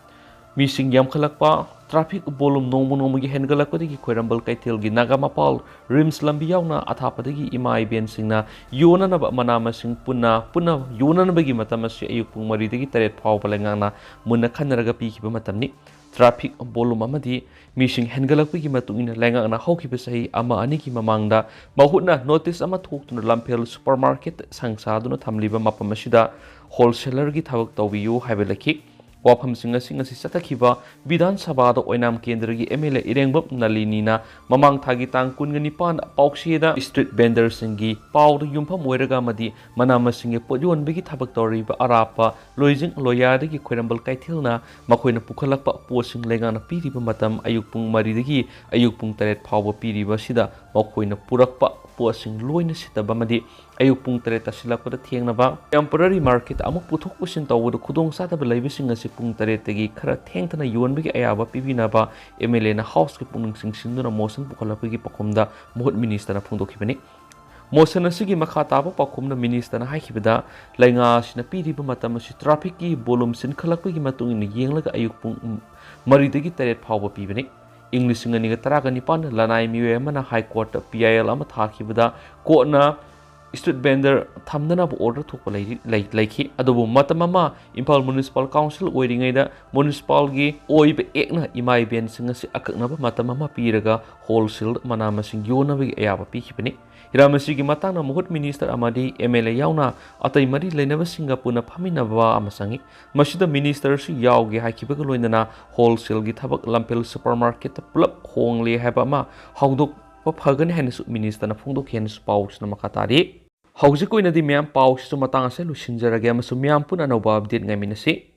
ꯃꯤꯁꯤꯡ ꯌꯥꯝꯈꯠꯂꯛꯄ, ꯇ꯭ꯔꯥꯐꯤꯛ ꯚꯣꯂꯨꯝ ꯅꯣꯡꯃ ꯅꯣꯡꯃꯒꯤ ꯍꯦꯟꯒꯠꯂꯛꯄꯗꯒꯤ ꯈ꯭ꯋꯥꯏꯔꯝꯕꯟ ꯀꯩꯊꯦꯜꯒꯤ ꯅꯥꯒꯥ ꯃꯄꯥꯜ, ꯔꯤꯝꯁ ꯂꯝꯕꯤ ꯌꯥꯎꯅ ꯑꯊꯥꯞꯄꯗꯒꯤ ꯏꯃꯥ ꯏꯕꯦꯟꯁꯤꯡꯅ ꯌꯣꯟꯅꯅꯕ ꯃꯅꯥ ꯃꯁꯤꯡ ꯄꯨꯟꯅ ꯄꯨꯟꯅ ꯌꯣꯟꯅꯅꯕꯒꯤ ꯃꯇꯝ ꯑꯁꯤ ꯑꯌꯨꯛ ꯄꯨꯡ ꯃꯔꯤꯗꯒꯤ ꯇꯔꯦꯠ ꯐꯥꯎꯕ ꯂꯩꯉꯥꯛꯅ ꯃꯨꯟꯅ ꯈꯟꯅꯔꯒ ꯄꯤꯈꯤꯕ ꯃꯇꯝꯅꯤ꯫ ꯇ꯭ꯔꯥꯐꯤꯛ ꯚꯣꯂꯨꯝ ꯑꯃꯗꯤ ꯃꯤꯁꯤꯡ ꯍꯦꯟꯒꯠꯂꯛꯄꯒꯤ ꯃꯇꯨꯡ ꯏꯟꯅ ꯂꯩꯉꯥꯛꯅ ꯍꯧꯈꯤꯕ ꯆꯍꯤ ꯑꯃ ꯑꯅꯤꯒꯤ ꯃꯃꯥꯡꯗ ꯃꯍꯨꯠꯅ ꯅꯣꯇꯤꯁ ꯑꯃ ꯊꯣꯛꯇꯨꯅ ꯂꯝꯐꯦꯜ ꯁꯨꯄꯔ ꯃꯥꯔꯀꯦꯠ ꯁꯪ ꯁꯥꯗꯨꯅ ꯊꯝꯂꯤꯕ ꯃꯐꯝ ꯑꯁꯤꯗ ꯍꯣꯜꯁꯦꯂꯔꯒꯤ ꯊꯕꯛ ꯇꯧꯕꯤꯌꯨ ꯍꯥꯏꯕ ꯂꯩꯈꯤ꯫ ꯋꯥꯐꯝꯁꯤꯡ ꯑꯁꯤ ꯉꯁꯤ ꯆꯠꯊꯈꯤꯕ ꯕꯤꯙꯥꯟ ꯁꯚꯥꯗ ꯑꯣꯏꯅꯥꯝ ꯀꯦꯟꯗ꯭ꯔꯒꯤ ꯑꯦꯝ ꯑꯦꯜ ꯑꯦ ꯏꯔꯦꯡꯕꯝ ꯅꯂꯤꯅꯤꯅ ꯃꯃꯥꯡ ꯊꯥꯒꯤ ꯇꯥꯡ ꯀꯨꯟꯒ ꯅꯤꯄꯥꯟ ꯄꯥꯎꯆꯦꯗ ꯁ꯭ꯇ꯭ꯔꯤꯠ ꯚꯦꯟꯗꯔꯁꯤꯡꯒꯤ ꯄꯥꯎꯗ ꯌꯨꯝꯐꯝ ꯑꯣꯏꯔꯒ ꯑꯃꯗꯤ ꯃꯅꯥ ꯃꯁꯤꯡꯒꯤ ꯄꯣꯠ ꯌꯣꯟꯕꯒꯤ ꯊꯕꯛ ꯇꯧꯔꯤꯕ ꯑꯔꯥꯞꯄ ꯂꯣꯏꯖꯤꯡ ꯂꯣꯌꯥꯗꯒꯤ ꯈ꯭ꯋꯥꯏꯔꯝꯕꯟ ꯀꯩꯊꯦꯜꯅ ꯃꯈꯣꯏꯅ ꯄꯨꯈꯠꯂꯛꯄ ꯄꯣꯠꯁꯤꯡ ꯂꯩꯉꯥꯛꯅ ꯄꯤꯔꯤꯕ ꯃꯇꯝ ꯑꯌꯨꯛ ꯄꯨꯡ ꯃꯔꯤꯗꯒꯤ ꯑꯌꯨꯛ ꯄꯨꯡ ꯇꯔꯦꯠ ꯐꯥꯎꯕ ꯄꯤꯔꯤꯕ ꯑꯁꯤꯗ ꯃꯈꯣꯏꯅ ꯄꯨꯔꯛꯄ ꯄꯣꯠꯁꯤꯡ ꯂꯣꯏꯅ ꯁꯤꯠꯇꯕ ꯑꯃꯗꯤ ꯑꯌꯨꯛ ꯄꯨꯡ ꯇꯔꯦꯠ ꯇꯥꯁꯤꯜꯂꯛꯄꯗ ꯊꯦꯡꯅꯕ ꯇꯦꯝꯄꯔꯔꯤ ꯃꯥꯔꯀꯦꯠ ꯑꯃꯨꯛ ꯄꯨꯊꯣꯛ ꯄꯨꯁꯤꯟ ꯇꯧꯕꯗ ꯈꯨꯗꯣꯡꯆꯥꯗꯕ ꯂꯩꯕꯁꯤꯡ ꯑꯁꯤ ꯄꯨꯡ ꯇꯔꯦꯠꯇꯒꯤ ꯈꯔ ꯊꯦꯡꯊꯅ ꯌꯣꯟꯕꯒꯤ ꯑꯌꯥꯕ ꯄꯤꯕꯤꯅꯕ ꯑꯦꯝ ꯑꯦꯜ ꯑꯦꯅ ꯍꯥꯎꯁꯀꯤ ꯄꯨꯛꯅꯤꯡ ꯆꯤꯡꯁꯤꯟꯗꯨꯅ ꯃꯣꯁꯟ ꯄꯨꯈꯠꯂꯛꯄꯒꯤ ꯄꯥꯎꯈꯨꯝꯗ ꯃꯍꯨꯠ ꯃꯤꯅꯤꯁꯇꯔꯅ ꯐꯣꯡꯗꯣꯛꯈꯤꯕꯅꯤ꯫ ꯃꯣꯁꯟ ꯑꯁꯤꯒꯤ ꯃꯈꯥ ꯇꯥꯕ ꯄꯥꯎꯈꯨꯝꯗ ꯃꯤꯅꯤꯁꯇꯔꯅ ꯍꯥꯏꯈꯤꯕꯗ, ꯂꯩꯉꯥꯛ ꯑꯁꯤꯅ ꯄꯤꯔꯤꯕ ꯃꯇꯝ ꯑꯁꯤ ꯇ꯭ꯔꯥꯐꯤꯛꯀꯤ ꯚꯣꯂꯨꯝ ꯆꯤꯟꯈꯠꯂꯛꯄꯒꯤ ꯃꯇꯨꯡ ꯏꯟꯅ ꯌꯦꯡꯂꯒ ꯑꯌꯨꯛ ꯄꯨꯡ ꯃꯔꯤꯗꯒꯤ ꯇꯔꯦꯠ ꯐꯥꯎꯕ ꯄꯤꯕꯅꯤ꯫ ꯏꯪ ꯂꯤꯁꯤꯡ ꯑꯅꯤꯒ ꯇꯔꯥꯒ ꯅꯤꯄꯥꯟꯗ ꯂꯅꯥꯏ ꯃꯤꯑꯣꯏ ꯑꯃꯅ ꯍꯥꯏ ꯀꯣꯔꯠꯇ ꯄꯤ ꯑꯥꯏ ꯑꯦꯜ ꯑꯃ ꯊꯥꯈꯤꯕꯗ ꯀꯣꯔꯠꯅ ꯁ꯭ꯇ꯭ꯔꯤꯠ ꯚꯦꯟꯗꯔ ꯊꯝꯗꯅꯕ ꯑꯣꯔꯗꯔ ꯊꯣꯛꯄ ꯂꯩꯔꯤ-, ꯂꯩ-, ꯂꯩꯈꯤ꯫ ꯑꯗꯨꯕꯨ ꯃꯇꯝ ꯑꯃ ꯏꯝꯐꯥꯜ ꯃ꯭ꯌꯨꯅꯤꯁꯤꯄꯥꯜ ꯀꯥꯎꯟꯁꯤꯜ ꯑꯣꯏꯔꯤꯉꯩꯗ ꯃ꯭ꯌꯨꯅꯤꯁꯤꯄꯥꯜꯒꯤ ꯑꯣꯏꯕ ꯑꯦꯛꯅ ꯏꯃꯥ ꯏꯕꯦꯟꯁꯤꯡ ꯑꯁꯤ ꯑꯀꯛꯅꯕ ꯃꯇꯝ ꯑꯃ ꯄꯤꯔꯒ ꯍꯣꯜꯁꯦꯜ ꯃꯅꯥ ꯃꯁꯤꯡ ꯌꯣꯟꯅꯕꯒꯤ ꯑꯌꯥꯕ ꯄꯤꯈꯤꯕꯅꯤ꯫ ꯍꯤꯔꯝ ꯑꯁꯤꯒꯤ ꯃꯇꯥꯡꯗ ꯃꯍꯨꯠ ꯃꯤꯅꯤꯁꯇꯔ ꯑꯃꯗꯤ ꯑꯦꯝ ꯑꯦꯜ ꯑꯦ ꯌꯥꯎꯅ ꯑꯇꯩ ꯃꯔꯤ ꯂꯩꯅꯕꯁꯤꯡꯒ ꯄꯨꯟꯅ ꯐꯝꯃꯤꯟꯅꯕ ꯑꯃ ꯆꯪꯏ꯫ ꯃꯁꯤꯗ ꯃꯤꯅꯤꯁꯇꯔꯁꯨ ꯌꯥꯎꯒꯦ ꯍꯥꯏꯈꯤꯕꯒ ꯂꯣꯏꯅꯅ ꯍꯣꯜꯁꯦꯜꯒꯤ ꯊꯕꯛ ꯂꯝꯐꯦꯜ ꯁꯨꯄꯔ ꯃꯥꯔꯀꯦꯠꯇ ꯄꯨꯂꯞ ꯍꯣꯡꯂꯦ ꯍꯥꯏꯕ ꯑꯃ ꯍꯧꯗꯣꯛ-, ꯐꯒꯅꯤ ꯍꯥꯏꯅꯁꯨ ꯃꯤꯅꯤꯁꯇꯔꯅ ꯐꯣꯡꯗꯣꯛꯈꯤ ꯍꯥꯏꯅꯁꯨ ꯄꯥꯎꯁꯤꯅ ꯃꯈꯥ ꯇꯥꯔꯤ꯫ ꯍꯧꯖꯤꯛ ꯑꯣꯏꯅꯗꯤ ꯃꯌꯥꯝ ꯄꯥꯎꯁꯤꯁꯨ ꯃꯇꯥꯡ ꯑꯁꯤꯗ ꯂꯣꯏꯁꯤꯟꯖꯔꯒꯦ ꯑꯃꯁꯨꯡ ꯃꯌꯥꯝ ꯄꯨꯟꯅ ꯑꯅꯧꯕ ꯑꯞꯗꯦꯠ ꯉꯥꯏꯃꯤꯟꯅꯁꯤ꯫